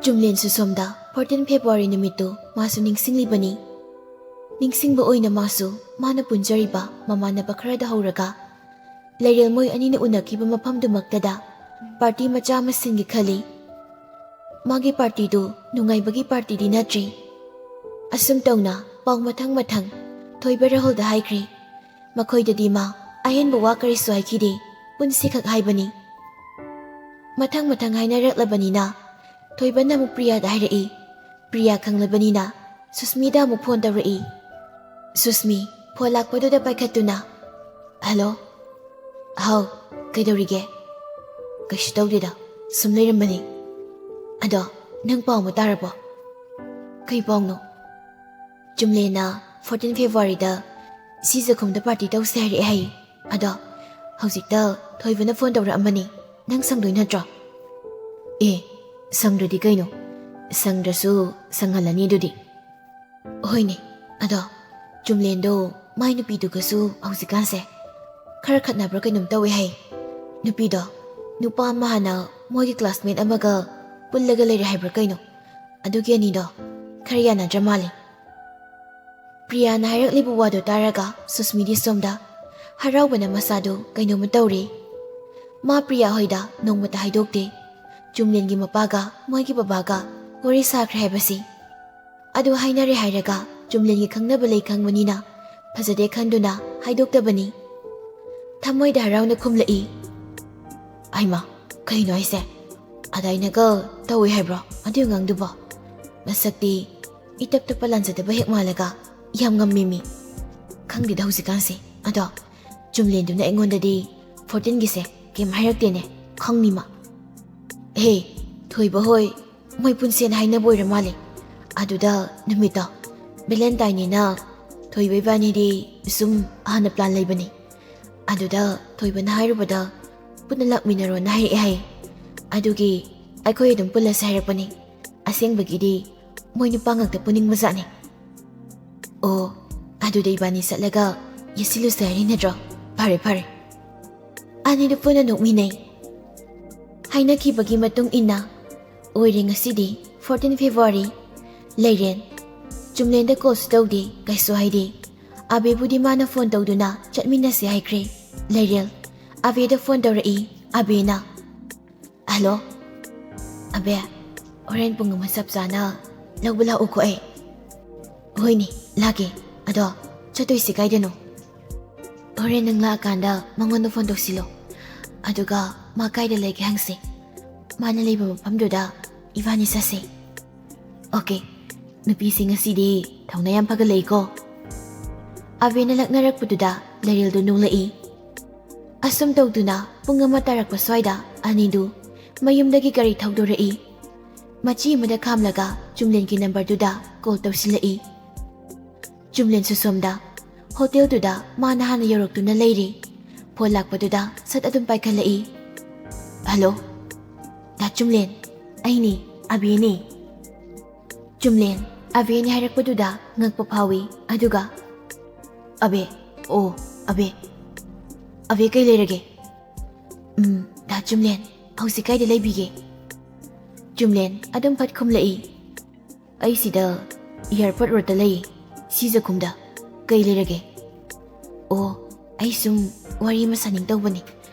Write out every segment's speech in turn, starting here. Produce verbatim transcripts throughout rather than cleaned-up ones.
ꯆꯨꯝꯂꯦꯟꯁꯨ ꯁꯣꯝꯗ fourteen February ꯅꯨꯃꯤꯠꯇꯨ ꯃꯥꯁꯨ ꯅꯤꯡꯁꯤꯡꯂꯤꯕꯅꯤ꯫ ꯅꯤꯡꯁꯤꯡꯕ ꯑꯣꯏꯅ ꯃꯥꯁꯨ ꯃꯥꯅ ꯄꯨꯟꯖꯔꯤꯕ ꯃꯃꯥꯟꯅꯕ ꯈꯔꯗ ꯍꯧꯔꯒ ꯂꯩꯔꯦꯜ ꯃꯣꯏ ꯑꯅꯤꯅ ꯎꯅꯈꯤꯕ ꯃꯐꯝꯗꯨꯃꯛꯇꯗ party ꯃꯆꯥ ꯑꯃ ꯁꯤꯟꯒꯦ ꯈꯜꯂꯤ꯫ ꯃꯥꯒꯤ partyꯗꯨ ꯅꯨꯡꯉꯥꯏꯕꯒꯤ partyꯗꯤ ꯅꯠꯇ꯭ꯔꯤ꯫ ꯑꯁꯨꯝ ꯇꯧꯅ ꯄꯥꯎ ꯃꯊꯪ ꯃꯊꯪ ꯊꯣꯏꯕ ꯔꯥꯍꯨꯜꯗ ꯍꯥꯏꯈ꯭ꯔꯦ꯫ ꯃꯈꯣꯏꯗꯗꯤ ꯃꯥ ꯑꯍꯦꯟꯕ ꯋꯥ ꯀꯔꯤꯁꯨ ꯍꯥꯏꯈꯤꯗꯦ, ꯄꯨꯟꯁꯤꯈꯛ ꯍꯥꯏꯕꯅꯤ꯫ ꯃꯊꯪ ꯃꯊꯪ ꯍꯥꯏꯅꯔꯛꯂꯕꯅꯤꯅ ꯊꯣꯏꯕꯅ ꯑꯃꯨꯛ ꯄ꯭ꯔꯤꯌꯥꯗ ꯍꯥꯏꯔꯛꯏ꯫ ꯄ꯭ꯔꯤꯌꯥ ꯈꯪꯂꯕꯅꯤꯅ ꯁꯨꯁꯃꯤꯗ ꯑꯃꯨꯛ phone ꯇꯧꯔꯛꯏ꯫ ꯁꯨꯁꯃꯤ phone ꯂꯥꯛꯄꯗꯨꯗ ꯄꯥꯏꯈꯠꯇꯨꯅ, "Hello?" "ꯍꯥꯎ, ꯀꯩꯗꯧꯔꯤꯒꯦ?" "ꯀꯩꯁꯨ ꯇꯧꯗꯦꯗ, ꯁꯨꯝ ꯂꯩꯔꯝꯕꯅꯤ꯫ ꯑꯗꯣ ꯅꯪ ꯄꯥꯎ ꯑꯃ ꯇꯥꯔꯕꯣ?" "ꯀꯩ ꯄꯥꯎꯅꯣ?" "ꯆꯨꯝꯂꯦꯅ fourteen Februaryꯗ ꯁꯤ ꯖꯈꯨꯝꯗ party ꯇꯧꯁꯦ ꯍꯥꯏꯔꯛꯑꯦ ꯍꯥꯏꯌꯦ꯫ ꯑꯗꯣ ꯍꯧꯖꯤꯛꯇ ꯊꯣꯏꯕꯅ phone ꯇꯧꯔꯛꯑꯝꯕꯅꯤ꯫ ꯅꯪ ꯁꯪꯗꯣꯏ ꯅꯠꯇ꯭ꯔꯣ?" "ꯑꯦ, ꯁꯪꯗ꯭ꯔꯗꯤ ꯀꯩꯅꯣ? ꯁꯪꯗ꯭ꯔꯁꯨ ꯁꯪꯍꯜꯂꯅꯤ ꯑꯗꯨꯗꯤ꯫" "ꯍꯣꯏꯅꯦ, ꯑꯗꯣ ꯆꯨꯝꯂꯦꯟꯗꯣ ꯃꯥꯏ ꯅꯨꯄꯤꯗꯨꯒꯁꯨ ꯍꯧꯖꯤꯛꯀꯥꯟꯁꯦ ꯈꯔ ꯈꯠꯅꯕ꯭ꯔꯥ ꯀꯩꯅꯣꯝ ꯇꯧꯋꯦ ꯍꯥꯏ꯫ ꯅꯨꯄꯤꯗꯣ ꯅꯨꯄꯥ ꯑꯃ ꯍꯥꯟꯅ ꯃꯣꯏꯒꯤ classmate ꯑꯃꯒ ꯄꯨꯜꯂꯒ ꯂꯩꯔꯦ ꯍꯥꯏꯕ꯭ꯔꯥ ꯀꯩꯅꯣ? ꯑꯗꯨꯒꯤ ꯑꯅꯤꯗꯣ ꯈꯔ ꯌꯥꯅꯗ꯭ꯔ ꯃꯥꯜꯂꯦ꯫" ꯄ꯭ꯔꯤꯌꯥꯅ ꯍꯥꯏꯔꯛꯂꯤꯕ ꯋꯥꯗꯨ ꯇꯥꯔꯒ ꯁꯨꯁꯃꯤꯗꯤ ꯁꯣꯝꯗ ꯍꯔꯥꯎꯕꯅ ꯃꯁꯥꯗꯨ ꯀꯩꯅꯣꯝꯃ ꯇꯧꯔꯦ꯫ ꯃꯥ ꯄ꯭ꯔꯤꯌꯥ ꯍꯣꯏꯗ ꯅꯣꯡꯃꯇ ꯍꯥꯏꯗꯣꯛꯇꯦ꯫ ꯆꯨꯝꯂꯦꯟꯒꯤ ꯃꯄꯥꯒ ꯃꯣꯏꯒꯤ ꯕꯕꯥꯒ ꯋꯥꯔꯤ ꯁꯥꯈ꯭ꯔꯦ ꯍꯥꯏꯕꯁꯤ꯫ ꯑꯗꯨ ꯍꯥꯏꯅꯔꯦ ꯍꯥꯏꯔꯒ ꯆꯨꯝꯂꯦꯟꯒꯤ ꯈꯪꯅꯕ ꯂꯩ ꯈꯪꯕꯅꯤꯅ ꯐꯖꯗꯦ ꯈꯟꯗꯨꯅ ꯍꯥꯏꯗꯣꯛꯇꯕꯅꯤ꯫ ꯊꯃꯣꯏꯗ ꯍꯔꯥꯎꯅ ꯈꯨꯝꯂꯛꯏ꯫ "ꯍꯩꯃꯥ, ꯀꯩꯅꯣ ꯍꯥꯏꯁꯦ? ꯑꯗꯥꯏꯅꯒ ꯇꯧꯏ ꯍꯥꯏꯕ꯭ꯔꯣ ꯑꯗꯨ ꯑꯉꯥꯡꯗꯨꯕꯣ? ꯃꯁꯛꯇꯤ ꯏꯇꯞ ꯇꯞꯄ ꯂꯥꯟꯖꯗꯕ ꯍꯦꯛ ꯃꯥꯜꯂꯒ ꯌꯥꯝ ꯉꯝꯃꯦꯃꯤ꯫ ꯈꯪꯗꯦꯗ ꯍꯧꯖꯤꯛꯀꯥꯟꯁꯦ꯫ ꯑꯗꯣ ꯆꯨꯝꯂꯦꯟꯗꯨꯅ ꯑꯩꯉꯣꯟꯗꯗꯤ fourteenꯒꯤꯁꯦ ꯀꯩꯝ ꯍꯥꯏꯔꯛꯇꯦꯅꯦ, ꯈꯪꯅꯤ ꯃꯥ꯫" "ꯍꯦ, ꯊꯣꯏꯕ ꯍꯣꯏ ꯃꯣꯏ ꯄꯨꯟꯁꯦꯅ ꯍꯥꯏꯅꯕ ꯑꯣꯏꯔ ꯃꯥꯜꯂꯦ꯫ ꯑꯗꯨꯗ ꯅꯨꯃꯤꯠꯇꯣ Valentineꯅꯦꯅ ꯊꯣꯏꯕ ꯏꯕꯥꯅꯤꯗꯤ ꯁꯨꯝ ꯍꯥꯟꯅ plan ꯂꯩꯕꯅꯤ꯫ ꯑꯗꯨꯗ ꯊꯣꯏꯕꯅ ꯍꯥꯏꯔꯨꯕꯗ ꯄꯨꯟꯅ ꯂꯥꯛꯃꯤꯟꯅꯔꯣꯅ ꯍꯥꯏꯔꯛꯑꯦ ꯍꯥꯏꯌꯦ꯫ ꯑꯗꯨꯒꯤ ꯑꯩꯈꯣꯏ ꯑꯗꯨꯝ ꯄꯨꯜꯂꯁꯦ ꯍꯥꯏꯔꯛꯄꯅꯤ꯫ ꯑꯁꯦꯡꯕꯒꯤꯗꯤ ꯃꯣꯏ ꯅꯨꯄꯥ ꯉꯥꯛꯇ ꯄꯨꯅꯤꯡꯕꯖꯥꯠꯅꯤ꯫" "ꯑꯣ, ꯑꯗꯨꯗꯤ ꯏꯕꯥꯅꯤ ꯆꯠꯂꯒ ꯌꯦꯠꯁꯤꯜꯂꯨꯁꯦ ꯍꯥꯏꯔꯤ ꯅꯠꯇ꯭ꯔꯣ? ꯐꯔꯦ, ꯐꯔꯦ꯫" ꯑꯅꯤꯗꯨ ꯄꯨꯟꯅ ꯅꯣꯛꯃꯤꯟꯅꯩ꯫ ꯍꯥꯏꯅꯈꯤꯕꯒꯤ ꯃꯇꯨꯡ ꯏꯟꯅ ꯑꯣꯏꯔꯦ ꯉꯁꯤꯗꯤ fourteen February꯫ ꯂꯩꯔꯦꯟ꯫ ꯆꯨꯝꯂꯦꯟꯗ ꯀꯣꯜꯁꯨ ꯇꯧꯗꯦ, ꯀꯩꯁꯨ ꯍꯥꯏꯗꯦ꯫ ꯑꯕꯦꯕꯨꯗꯤ ꯃꯥꯅ ꯐꯣꯟ ꯇꯧꯗꯨꯅ ꯆꯠꯃꯤꯟꯅꯁꯦ ꯍꯥꯏꯈ꯭ꯔꯦ꯫ ꯂꯩꯔꯦꯜ꯫ ꯑꯕꯦꯗ ꯐꯣꯟ ꯇꯧꯔꯛꯏ꯫ ꯑꯕꯦꯅ꯫ ꯍꯜꯂꯣ꯫ ꯑꯕꯦ, ꯍꯣꯔꯦꯟ ꯄꯨꯡ ꯑꯃ ꯆꯞ ꯆꯥꯅ ꯂꯧꯕ ꯂꯥꯛꯎꯀꯣ ꯑꯩ꯫ ꯍꯣꯏꯅꯦ, ꯂꯥꯛꯀꯦ꯫ ꯑꯗꯣ ꯆꯠꯇꯣꯏꯁꯤ ꯀꯥꯏꯗꯅꯣ? ꯍꯣꯔꯦꯟ ꯅꯪ ꯂꯥꯛꯑꯀꯥꯟꯗ ꯃꯉꯣꯟꯗ ꯐꯣꯟ ꯇꯧꯁꯤꯜꯂꯣ꯫ ꯑꯗꯨꯒ ꯃꯥ ꯀꯥꯏꯗ ꯂꯩꯒꯦ ꯍꯪꯁꯦ꯫ ꯃꯥꯅ ꯂꯩꯕ ꯃꯐꯝꯗꯨꯗ ꯏꯕꯥꯅꯤ ꯆꯠꯁꯦ꯫ ꯑꯣꯀꯦ꯫ ꯅꯨꯄꯤꯁꯤ ꯉꯁꯤꯗꯤ ꯊꯧꯅꯥ ꯌꯥꯝ ꯐꯒꯠꯂꯛꯏꯀꯣ꯫ ꯑꯕꯦꯅ ꯂꯛꯅꯔꯛꯄꯗꯨꯗ ꯂꯩꯔꯦꯜꯗꯣ ꯅꯣꯛꯂꯛꯏ꯫ ꯑꯁꯨꯝ ꯇꯧꯗꯨꯅ ꯄꯨꯡ ꯑꯃ ꯇꯥꯔꯛꯄ ꯁ꯭ꯋꯥꯏꯗ ꯑꯅꯤꯗꯨ ꯃꯌꯨꯝꯗꯒꯤ ꯒꯥꯔꯤ ꯊꯧꯗꯣꯔꯛꯏ꯫ ꯃꯆꯤ ꯑꯃꯗ ꯈꯥꯝꯂꯒ ꯆꯨꯝꯂꯦꯟꯒꯤ ꯅꯝꯕꯔꯗꯨꯗ ꯀꯣꯜ ꯇꯧꯁꯤꯜꯂꯛꯏ꯫ ꯆꯨꯝꯂꯦꯟꯁꯨ ꯁꯣꯝꯗ ꯍꯣꯇꯦꯜꯗꯨꯗ ꯃꯥꯅ ꯍꯥꯟꯅ ꯌꯧꯔꯛꯇꯨꯅ ꯂꯩꯔꯤ꯫ ꯐꯣꯟ ꯂꯥꯛꯄꯗꯨꯗ ꯁꯠ ꯑꯗꯨꯝ ꯄꯥꯏꯈꯠꯂꯛꯏ꯫ ꯍꯜꯂꯣ꯫ ꯗꯥ ꯆꯨꯝꯂꯦꯟ, ꯑꯩꯅꯤ, ꯑꯕꯦꯅꯤ꯫ ꯆꯨꯝꯂꯦꯟ, ꯑꯕꯦꯅꯤ ꯍꯥꯏꯔꯛꯄꯗꯨꯗ ꯉꯛꯄ ꯐꯥꯎꯏ꯫ ꯑꯗꯨꯒ, ꯑꯕꯦ, ꯑꯣ, ꯑꯕꯦ꯫ ꯑꯕꯦ, ꯀꯩ ꯂꯩꯔꯒꯦ? ꯎꯝ, ꯗꯥ ꯆꯨꯝꯂꯦꯟ, ꯍꯧꯖꯤꯛ ꯀꯥꯏꯗ ꯂꯩꯕꯤꯒꯦ? ꯆꯨꯝꯂꯦꯟ ꯑꯗꯨꯝ ꯐꯠ ꯈꯨꯝꯂꯛꯏ꯫ ꯑꯩ ꯁꯤꯗ ꯑꯦꯌꯥꯔꯄꯣꯔꯠ ꯔꯣꯗꯇ ꯂꯩ, ꯁꯤ ꯖꯈꯨꯝꯗ꯫ ꯀꯩ ꯂꯩꯔꯒꯦ? ꯑꯣ, ꯑꯩ ꯁꯨꯝ ꯋꯥꯔꯤ ꯑꯃ ꯁꯥꯅꯤꯡ ꯇꯧꯕꯅꯤ꯫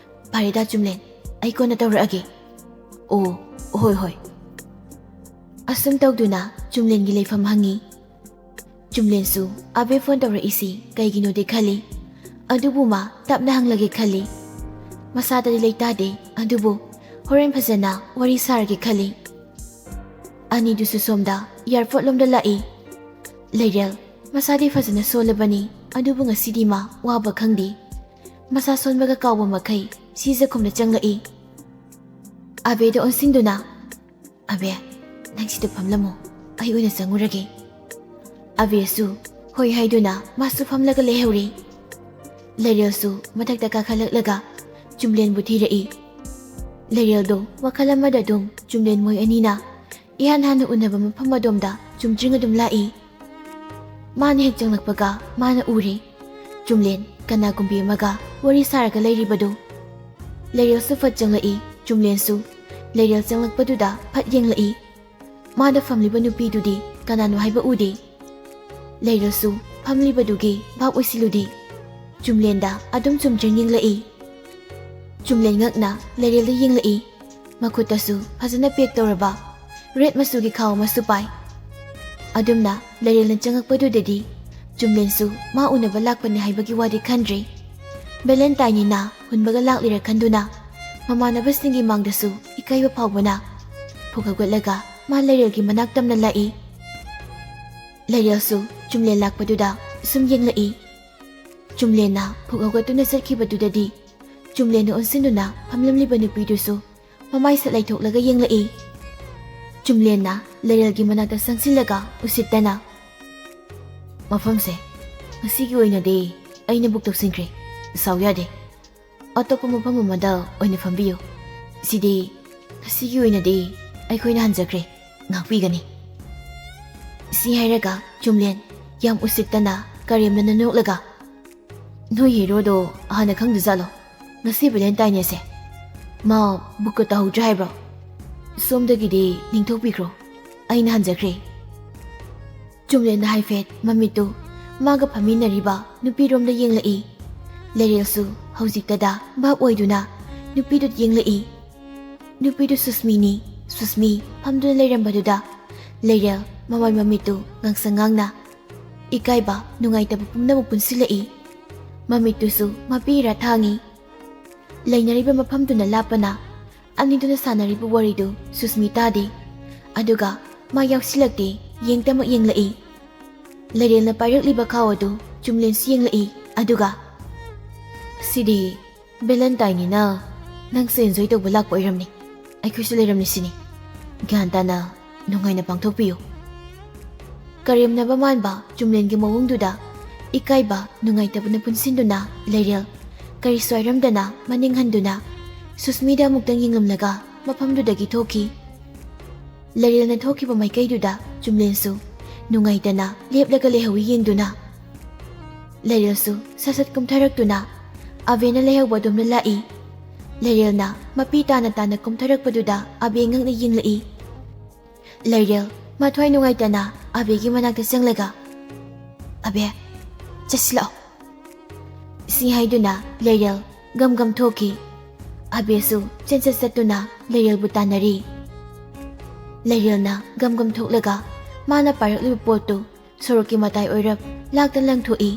ꯐꯔꯦ ꯗꯥ ꯆꯨꯝꯂꯦꯟ, ꯑꯩ ꯀꯣꯟꯅ ꯇꯧꯔꯛꯑꯒꯦ꯫ ꯑꯣ, ꯍꯣꯏ, ꯍꯣꯏ꯫ ꯑꯁꯨꯝ ꯇꯧꯗꯨꯅ ꯆꯨꯝꯂꯦꯟꯒꯤ ꯂꯩꯐꯝ ꯍꯪꯉꯤ꯫ ꯆꯨꯝꯂꯦꯟꯁꯨ ꯑꯕꯦ ꯐꯣꯟ ꯇꯧꯔꯛꯏꯁꯤ ꯀꯩꯒꯤꯅꯣꯗꯤ ꯈꯜꯂꯤ꯫ ꯑꯗꯨꯕꯨ ꯃꯥ ꯇꯞꯅ ꯍꯪꯂꯒꯦ ꯈꯜꯂꯤ꯫ ꯃꯁꯥꯗꯗꯤ ꯂꯩꯇꯥꯗꯦ, ꯑꯗꯨꯕꯨ ꯍꯣꯔꯦꯟ ꯐꯖꯅ ꯋꯥꯔꯤ ꯁꯥꯔꯒꯦ ꯈꯜꯂꯤ꯫ ꯑꯅꯤꯗꯨꯁꯨ ꯁꯣꯝꯗ ꯑꯦꯌꯥꯔꯄꯣꯔꯠ ꯂꯣꯝꯗ ꯂꯥꯛꯏ꯫ ꯂꯩꯔꯦꯜ, ꯃꯁꯥꯗꯤ ꯐꯖꯅ ꯁꯣꯜꯂꯕꯅꯤ, ꯑꯗꯨꯕꯨ ꯉꯁꯤꯗꯤ ꯃꯥ ꯋꯥꯕ ꯈꯪꯗꯦ꯫ ꯃꯁꯥ ꯁꯣꯟꯕꯒ ꯀꯥꯎꯕ ꯃꯈꯩ ꯁꯤ ꯖꯈꯨꯝꯗ ꯆꯪꯂꯛꯏ꯫ ꯑꯕꯦꯗ ꯑꯣꯟꯁꯤꯟꯗꯨꯅ, "ꯑꯕꯦ, ꯅꯪ ꯁꯤꯗ ꯐꯝꯂꯝꯃꯣ, ꯑꯩ ꯑꯣꯏꯅ ꯆꯪꯉꯨꯔꯒꯦ꯫" ꯑꯕꯦꯁꯨ ꯍꯣꯏ ꯍꯥꯏꯗꯨꯅ ꯃꯥꯁꯨ ꯐꯝꯂꯒ ꯂꯩꯍꯧꯔꯦ꯫ ꯂꯩꯔꯦꯜꯁꯨ ꯃꯊꯛꯇ ꯀꯥꯈꯠꯂꯛꯂꯒ ꯆꯨꯝꯂꯦꯟꯕꯨ ꯊꯤꯔꯛꯏ꯫ ꯂꯩꯔꯦꯜꯗꯣ ꯋꯥꯈꯜ ꯑꯃꯗ ꯑꯗꯨꯝ ꯆꯨꯝꯂꯦꯟ ꯃꯣꯏ ꯑꯅꯤꯅ ꯏꯍꯥꯟ ꯍꯥꯟꯅ ꯎꯅꯕ ꯃꯐꯝ ꯑꯗꯣꯝꯗ ꯆꯨꯝꯗ꯭ꯔꯤꯡ ꯑꯗꯨꯝ ꯂꯥꯛꯏ꯫ ꯃꯥꯅ ꯍꯦꯛ ꯆꯪꯂꯛꯄꯒ ꯃꯥꯅ ꯎꯔꯦ ꯆꯨꯝꯂꯦꯟ ꯀꯅꯥꯒꯨꯝꯕꯤ ꯑꯃꯒ ꯋꯥꯔꯤ ꯁꯥꯔꯒ ꯂꯩꯔꯤꯕꯗꯨ꯫ ꯂꯩꯔꯦꯜꯁꯨ ꯐꯠ ꯆꯪꯂꯛꯏ꯫ ꯆꯨꯝꯂꯦꯟꯁꯨ ꯂꯩꯔꯦꯜ ꯆꯪꯂꯛꯄꯗꯨꯗ ꯐꯠ ꯌꯦꯡꯂꯛꯏ꯫ ꯃꯥꯗ ꯐꯝꯂꯤꯕ ꯅꯨꯄꯤꯗꯨꯗꯤ ꯀꯅꯥꯅꯣ ꯍꯥꯏꯕ ꯎꯗꯦ꯫ ꯂꯩꯔꯦꯜꯁꯨ ꯐꯝꯂꯤꯕꯗꯨꯒꯤ ꯚꯥꯞ ꯑꯣꯏꯁꯤꯜꯂꯨꯗꯦ꯫ ꯆꯨꯝꯂꯦꯟꯗ ꯑꯗꯨꯝ ꯆꯨꯝꯗ꯭ꯔꯤꯡ ꯌꯦꯡꯂꯛꯏ꯫ ꯆꯨꯝꯂꯦꯟ ꯉꯛꯅ ꯂꯩꯔꯦꯜꯗ ꯌꯦꯡꯂꯛꯏ꯫ ꯃꯈꯨꯠꯇꯁꯨ ꯐꯖꯅ ꯄꯦꯛ ꯇꯧꯔꯕ ꯔꯦꯗ ꯃꯆꯨꯒꯤ ꯈꯥꯎ ꯑꯃꯁꯨ ꯄꯥꯏ꯫ ꯑꯗꯨꯝꯅ ꯂꯩꯔꯦꯜꯅ ꯆꯪꯉꯛꯄꯗꯨꯗꯗꯤ ꯆꯨꯝꯂꯦꯟꯁꯨ ꯃꯥ ꯎꯅꯕ ꯂꯥꯛꯄꯅꯤ ꯍꯥꯏꯕꯒꯤ ꯋꯥꯗꯤ ꯈꯟꯗ꯭ꯔꯦ꯫ ꯚꯦꯂꯦꯟꯇꯥꯏꯟꯅꯤꯅ ꯍꯨꯟꯕꯒ ꯂꯥꯛꯂꯤꯔ ꯈꯟꯗꯨꯅ ꯃꯃꯥꯟꯅꯕꯁꯤꯡꯒꯤ ꯃꯥꯡꯗꯁꯨ ꯏꯀꯥꯏꯕ ꯐꯥꯎꯕꯅ ꯐꯨꯛ ꯍꯧꯒꯠꯂꯒ ꯃꯥ ꯂꯩꯔꯦꯜꯒꯤ ꯃꯅꯥꯛ ꯇꯝꯅ ꯂꯥꯛꯏ꯫ ꯂꯩꯔꯦꯜꯁꯨ ꯆꯨꯝꯂꯦꯟ ꯂꯥꯛꯄꯗꯨꯗ ꯁꯨꯝ ꯌꯦꯡꯂꯛꯏ꯫ ꯆꯨꯝꯂꯦꯟꯅ ꯐꯨꯛ ꯍꯧꯒꯠꯇꯨꯅ ꯆꯠꯈꯤꯕꯗꯨꯗꯗꯤ ꯆꯨꯝꯂꯦꯟꯅ ꯑꯣꯟꯁꯤꯟꯗꯨꯅ ꯐꯝꯂꯝꯂꯤꯕ ꯅꯨꯄꯤꯗꯨꯁꯨ ꯃꯃꯥꯏ ꯁꯠ ꯂꯩꯊꯣꯛꯂꯒ ꯌꯦꯡꯂꯛꯏ꯫ ꯆꯨꯝꯂꯦꯟꯅ ꯂꯩꯔꯦꯜꯒꯤ ꯃꯅꯥꯛꯇ ꯆꯪꯁꯤꯜꯂꯒ ꯎꯁꯤꯠꯇꯅ, "ꯃꯐꯝꯁꯦ ꯉꯁꯤꯒꯤ ꯑꯣꯏꯅꯗꯤ ꯑꯩꯅ ꯕꯨꯛ ꯇꯧꯁꯤꯟꯈ꯭ꯔꯦ, ꯁꯥꯎ ꯌꯥꯗꯦ꯫ ꯑꯇꯣꯞꯄ ꯃꯐꯝ ꯑꯃꯗ ꯑꯣꯏꯅ ꯐꯝꯕꯤꯌꯨ꯫ ꯁꯤꯗꯤ ꯉꯁꯤꯒꯤ ꯑꯣꯏꯅꯗꯤ ꯑꯩꯈꯣꯏꯅ ꯍꯟꯖꯈ꯭ꯔꯦ, ꯉꯥꯛꯄꯤꯒꯅꯤ꯫" ꯁꯤ ꯍꯥꯏꯔꯒ ꯆꯨꯝꯂꯦꯟ ꯌꯥꯝ ꯎꯁꯤꯠꯇꯅ ꯀꯔꯦꯝꯅꯅ ꯅꯣꯛꯂꯒ, "ꯅꯣꯏ ꯍꯦꯔꯣꯗꯣ ꯍꯥꯟꯅ ꯈꯪꯗꯖꯥꯠꯂꯣ? ꯉꯁꯤ ꯚꯦꯂꯦꯟꯇꯥꯏꯟ ꯗꯦꯁꯦ ꯃꯥ ꯕꯨꯛꯀ ꯇꯧꯍꯧꯗ꯭ꯔꯦ ꯍꯥꯏꯕ꯭ꯔꯣ? ꯁꯣꯝꯗꯒꯤꯗꯤ ꯅꯤꯡꯊꯣꯛꯄꯤꯈ꯭ꯔꯣ, ꯑꯩꯅ ꯍꯟꯖꯈ꯭ꯔꯦ꯫" ꯆꯨꯝꯂꯦꯟꯅ ꯍꯥꯏꯐꯦꯠ ꯃꯃꯤꯠꯇꯨ ꯃꯥꯒ ꯐꯝꯃꯤꯟꯅꯔꯤꯕ ꯅꯨꯄꯤꯔꯣꯝꯗ ꯌꯦꯡꯂꯛꯏ꯫ ꯂꯩꯔꯦꯜꯁꯨ ꯍꯧꯖꯤꯛꯇꯗ ꯚꯥꯞ ꯑꯣꯏꯗꯨꯅ ꯅꯨꯄꯤꯗꯨ ꯌꯦꯡꯂꯛꯏ꯫ ꯅꯨꯄꯤꯗꯨ ꯁꯨꯁꯃꯤꯅꯤ꯫ ꯁꯨꯁꯃꯤ ꯐꯝꯗꯨꯅ ꯂꯩꯔꯝꯕꯗꯨꯗ ꯂꯩꯔꯦꯜ ꯃꯃꯥꯏ ꯃꯃꯤꯠꯇꯨ ꯉꯥꯡꯁꯪ ꯉꯥꯡꯅ ꯏꯀꯥꯏꯕ, ꯅꯨꯡꯉꯥꯏꯇꯕ ꯄꯨꯝꯅꯃꯛ ꯄꯨꯟꯁꯤꯜꯂꯛꯏ꯫ ꯃꯃꯤꯠꯇꯨꯁꯨ ꯃꯄꯤꯔꯥ ꯊꯥꯡꯉꯤ꯫ ꯂꯩꯅꯔꯤꯕ ꯃꯐꯝꯗꯨꯅ ꯂꯥꯞꯄꯅ ꯑꯅꯤꯗꯨꯅ ꯁꯥꯟꯅꯔꯤꯕ ꯋꯥꯔꯤꯗꯨ ꯁꯨꯁꯃꯤ ꯇꯥꯗꯦ꯫ ꯑꯗꯨꯒ ꯃꯥ ꯌꯥꯎꯁꯤꯜꯂꯛꯇꯦ, ꯌꯦꯡꯇꯃꯛ ꯌꯦꯡꯂꯛꯏ꯫ ꯂꯩꯔꯦꯜꯅ ꯄꯥꯏꯔꯛꯂꯤꯕ ꯈꯥꯎ ꯑꯗꯨ ꯆꯨꯝꯂꯦꯟꯁꯨ ꯌꯦꯡꯂꯛꯏ꯫ ꯑꯗꯨꯒ, "ꯁꯤꯗꯤ ꯚꯦꯂꯦꯟꯇꯥꯏꯟꯅꯤꯅ ꯅꯪꯁꯨ ꯑꯦꯟꯖꯣꯏ ꯇꯧꯕ ꯂꯥꯛꯄ ꯑꯣꯏꯔꯝꯅꯤ꯫ ꯑꯩꯈꯣꯏꯁꯨ ꯂꯩꯔꯝꯅꯤ ꯁꯤꯅꯤ꯫ ꯒ꯭ꯌꯥꯟ ꯇꯥꯅ ꯅꯨꯡꯉꯥꯏꯅ ꯄꯥꯡꯊꯣꯛꯄꯤꯌꯨ꯫" ꯀꯔꯦꯝꯅꯕ ꯃꯥꯟꯕ ꯆꯨꯝꯂꯦꯟꯒꯤ ꯃꯑꯣꯡꯗꯨꯗ ꯏꯀꯥꯏꯕ, ꯅꯨꯡꯉꯥꯏꯇꯕꯅ ꯄꯨꯟꯁꯤꯟꯗꯨꯅ ꯂꯩꯔꯦꯜ ꯀꯔꯤꯁꯨ ꯍꯥꯏꯔꯝꯗꯅ ꯃꯅꯤꯡ ꯍꯟꯗꯨꯅ ꯁꯨꯁꯃꯤꯗ ꯑꯃꯨꯛꯇꯪ ꯌꯦꯡꯂꯝꯂꯒ ꯃꯐꯝꯗꯨꯗꯒꯤ ꯊꯣꯛꯈꯤ꯫ ꯂꯩꯔꯦꯜꯅ ꯊꯣꯛꯈꯤꯕ ꯃꯥꯏꯀꯩꯗꯨꯗ ꯆꯨꯝꯂꯦꯟꯁꯨ ꯅꯨꯡꯉꯥꯏꯇꯅ ꯂꯦꯞꯂꯒ ꯂꯩꯍꯧꯏ ꯌꯦꯡꯗꯨꯅ꯫ ꯂꯩꯔꯦꯜꯁꯨ ꯁꯠ ꯁꯠ ꯀꯨꯝꯊꯔꯛꯇꯨꯅ ꯑꯚꯦꯅ ꯂꯩꯍꯧꯕ ꯑꯗꯣꯝꯗ ꯂꯥꯛꯏ꯫ ꯂꯩꯔꯦꯜꯅ ꯃꯄꯤ ꯇꯥꯅ ꯇꯥꯅ ꯀꯨꯝꯊꯔꯛꯄꯗꯨꯗ ꯑꯕꯦ ꯉꯛꯅ ꯌꯦꯡꯂꯛꯏ꯫ ꯂꯩꯔꯦꯜ ꯃꯊ꯭ꯋꯥꯏ ꯅꯨꯡꯉꯥꯏꯇꯅ ꯑꯕꯦꯒꯤ ꯃꯅꯥꯛꯇ ꯆꯪꯂꯒ, "ꯑꯕꯦ, ꯆꯠꯁꯤꯜꯂꯛꯑꯣ," ꯁꯤ ꯍꯥꯏꯗꯨꯅ ꯂꯩꯔꯦꯜ ꯒꯝ ꯒꯝ ꯊꯣꯛꯈꯤ꯫ ꯑꯕꯦꯁꯨ ꯆꯦꯟꯆꯠ ꯆꯠꯇꯨꯅ ꯂꯩꯔꯦꯜꯕꯨ ꯇꯥꯟꯅꯔꯤ꯫ ꯂꯩꯔꯦꯜꯅ ꯒꯝ ꯒꯝ ꯊꯣꯛꯂꯒ ꯃꯥꯅ ꯄꯥꯏꯔꯛꯂꯤꯕ ꯄꯣꯠꯇꯨ ꯁꯣꯔꯣꯛꯀꯤ ꯃꯇꯥꯏ ꯑꯣꯏꯔꯞ ꯂꯥꯛꯇ ꯂꯪꯊꯣꯛꯏ꯫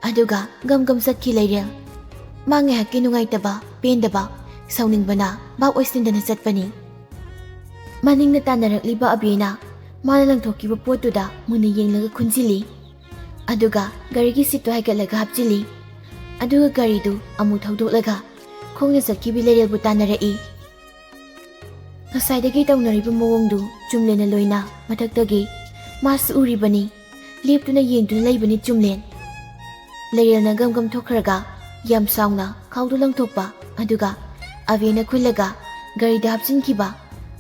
ꯑꯗꯨꯒ ꯒꯝ ꯒꯝ ꯆꯠꯈꯤ ꯂꯩꯔꯦꯜ꯫ ꯃꯥ ꯉꯥꯏꯍꯥꯛꯀꯤ ꯅꯨꯡꯉꯥꯏꯇꯕ, ꯄꯦꯟꯗꯕ, ꯁꯥꯎꯅꯤꯡꯕꯅ ꯚꯥꯞ ꯑꯣꯏꯁꯤꯟꯗꯅ ꯆꯠꯄꯅꯤ꯫ ꯃꯅꯤꯡꯅ ꯇꯥꯟꯅꯔꯛꯂꯤꯕ ꯑꯕꯦꯅ ꯃꯥꯅ ꯂꯪꯊꯣꯛꯈꯤꯕ ꯄꯣꯠꯇꯨꯗ ꯃꯨꯟꯅ ꯌꯦꯡꯂꯒ ꯈꯨꯟꯖꯤꯜꯂꯤ꯫ ꯑꯗꯨꯒ ꯒꯥꯔꯤꯒꯤ ꯁꯤꯠꯇꯨ ꯍꯥꯏꯒꯠꯂꯒ ꯍꯥꯞꯆꯤꯜꯂꯤ꯫ ꯑꯗꯨꯒ ꯒꯥꯔꯤꯗꯨ ꯑꯃꯨꯛ ꯊꯧꯗꯣꯛꯂꯒ ꯈꯣꯡꯅ ꯆꯠꯈꯤꯕꯤ ꯂꯩꯔꯦꯜꯕꯨ ꯇꯥꯟꯅꯔꯛꯏ꯫ ꯉꯁꯥꯏꯗꯒꯤ ꯇꯧꯅꯔꯤꯕ ꯃꯑꯣꯡꯗꯨ ꯆꯨꯝꯂꯦꯟꯅ ꯂꯣꯏꯅ ꯃꯊꯛꯇꯒꯤ ꯃꯥꯁꯨ ꯎꯔꯤꯕꯅꯤ꯫ ꯂꯦꯞꯇꯨꯅ ꯌꯦꯡꯗꯨꯅ ꯂꯩꯕꯅꯤ ꯆꯨꯝꯂꯦꯟ꯫ ꯂꯩꯔꯦꯜꯅ ꯒꯝ ꯒꯝ ꯊꯣꯛꯈ꯭ꯔꯒ ꯌꯥꯝ ꯁꯥꯎꯅ ꯈꯥꯎꯗꯨ ꯂꯪꯊꯣꯛꯄ, ꯑꯗꯨꯒ ꯑꯕꯦꯅ ꯈꯨꯜꯂꯒ ꯒꯥꯔꯤꯗ ꯍꯥꯞꯆꯤꯟꯈꯤꯕ,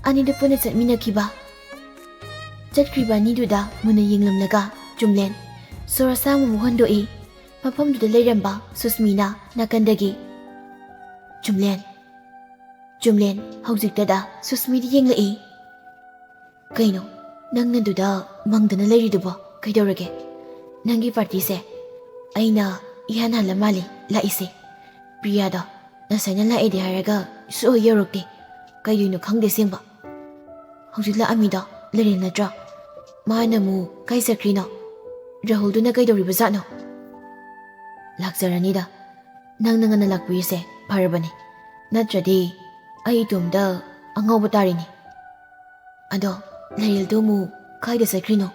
ꯑꯅꯤꯗꯨ ꯄꯨꯟꯅ ꯆꯠꯃꯤꯟꯅꯈꯤꯕ꯫ ꯆꯠꯈ꯭ꯔꯤꯕ ꯑꯅꯤꯗꯨꯗ ꯃꯨꯟꯅ ꯌꯦꯡꯂꯝꯂꯒ ꯆꯨꯝꯂꯦꯟ ꯁꯣꯔ ꯑꯁꯥꯡꯕ ꯑꯃꯨꯛ ꯍꯣꯟꯗꯣꯛꯏ꯫ ꯃꯐꯝꯗꯨꯗ ꯂꯩꯔꯝꯕ ꯁꯨꯁꯃꯤꯅ ꯅꯥꯀꯟꯗꯒꯤ, "ꯆꯨꯝꯂꯦꯟ, ꯆꯨꯝꯂꯦꯟ," ꯍꯧꯖꯤꯛꯇꯗ ꯁꯨꯁꯃꯤꯗ ꯌꯦꯡꯂꯛꯏ꯫ "ꯀꯩꯅꯣ, ꯅꯪꯅꯗꯨꯗ ꯃꯪꯗꯅ ꯂꯩꯔꯤꯗꯨꯕꯣ? ꯀꯩꯗꯧꯔꯒꯦ? ꯅꯪꯒꯤ ꯄꯥꯔꯇꯤꯁꯦ ꯑꯩꯅ ꯏꯍꯥꯟ ꯍꯥꯟꯂ ꯃꯥꯜꯂꯤ ꯂꯥꯛꯏꯁꯦ꯫ ꯄ꯭ꯔꯤꯌꯥꯗꯣ ꯉꯁꯥꯏꯅ ꯂꯥꯛꯑꯦꯗꯤ ꯍꯥꯏꯔꯒ ꯁꯨꯛꯌꯧ ꯌꯧꯔꯛꯇꯦ꯫ ꯀꯩꯗꯣꯏꯅꯣ ꯈꯪꯗꯦ ꯑꯁꯦꯡꯕ꯫ ꯍꯧꯖꯤꯛ ꯂꯥꯛꯑꯝꯃꯤꯗꯣ ꯂꯩꯔꯦꯜ ꯅꯠꯇ꯭ꯔꯣ? ꯃꯥꯅ ꯑꯃꯨꯛ ꯀꯥꯏ ꯆꯠꯈ꯭ꯔꯤꯅꯣ? ꯔꯥꯍꯨꯜꯗꯨꯅ ꯀꯩꯗꯧꯔꯤꯕ ꯖꯥꯠꯅꯣ?" "ꯂꯥꯛꯆꯔꯅꯤꯗ꯫ ꯅꯪꯅ ꯉꯟꯅ ꯂꯥꯛꯄꯤꯔꯤꯁꯦ ꯐꯔꯕꯅꯤ꯫ ꯅꯠꯇ꯭ꯔꯗꯤ ꯑꯩ ꯏꯇꯣꯝꯇ ꯑꯉꯥꯎꯕ ꯇꯥꯔꯤꯅꯤ꯫ ꯑꯗꯣ ꯂꯩꯔꯦꯜꯗꯣ ꯑꯃꯨꯛ ꯀꯥꯏꯗ ꯆꯠꯈ꯭ꯔꯤꯅꯣ?"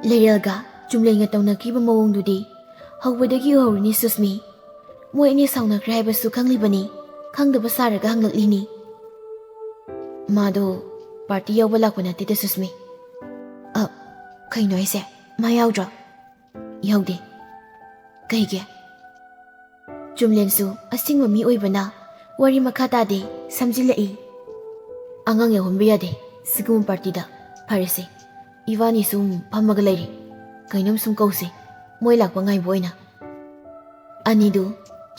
ꯂꯩꯔꯦꯜꯒ ꯆꯨꯝꯂꯦꯟꯒ ꯇꯧꯅꯈꯤꯕ ꯃꯑꯣꯡꯗꯨꯗꯤ ꯍꯧꯕꯗꯒꯤ ꯎꯍꯧꯔꯤꯅꯤ ꯁꯨꯁꯃꯤ꯫ ꯃꯣꯏ ꯑꯅꯤ ꯁꯥꯎꯅꯈ꯭ꯔꯦ ꯍꯥꯏꯕꯁꯨ ꯈꯪꯂꯤꯕꯅꯤ꯫ ꯈꯪꯗꯕ ꯁꯥꯔꯒ ꯍꯪꯂꯛꯂꯤꯅꯤ꯫ "ꯃꯥꯗꯣ ꯄꯥꯔꯇꯤ ꯌꯥꯎꯕ ꯂꯥꯛꯄ ꯅꯠꯇꯦꯗ ꯁꯨꯁꯃꯤ꯫" "ꯑ, ꯀꯩꯅꯣ ꯍꯥꯏꯁꯦ? ꯃꯥ ꯌꯥꯎꯗ꯭ꯔꯣ?" "ꯌꯥꯎꯗꯦ꯫" "ꯀꯩꯒꯤ?" ꯆꯨꯝꯂꯦꯟꯁꯨ ꯑꯁꯤꯡꯕ ꯃꯤ ꯑꯣꯏꯕꯅ ꯋꯥꯔꯤ ꯃꯈꯥ ꯇꯥꯗꯦ, ꯁꯝꯖꯤꯜꯂꯛꯏ꯫ "ꯑꯉꯥꯡ ꯌꯥꯎꯍꯟꯕ ꯌꯥꯗꯦ ꯁꯤꯒꯨꯝꯕ ꯄꯥꯔꯇꯤꯗ꯫ ꯐꯔꯦꯁꯦ, ꯏꯕꯥꯅꯤ ꯁꯨꯝ ꯐꯝꯃꯒ ꯂꯩꯔꯦ꯫ ꯀꯩꯅꯣꯝ ꯁꯨꯝ ꯀꯧꯁꯦ, ꯃꯣꯏ ꯂꯥꯛꯄ ꯉꯥꯏꯕ ꯑꯣꯏꯅ꯫" ꯑꯅꯤꯗꯨ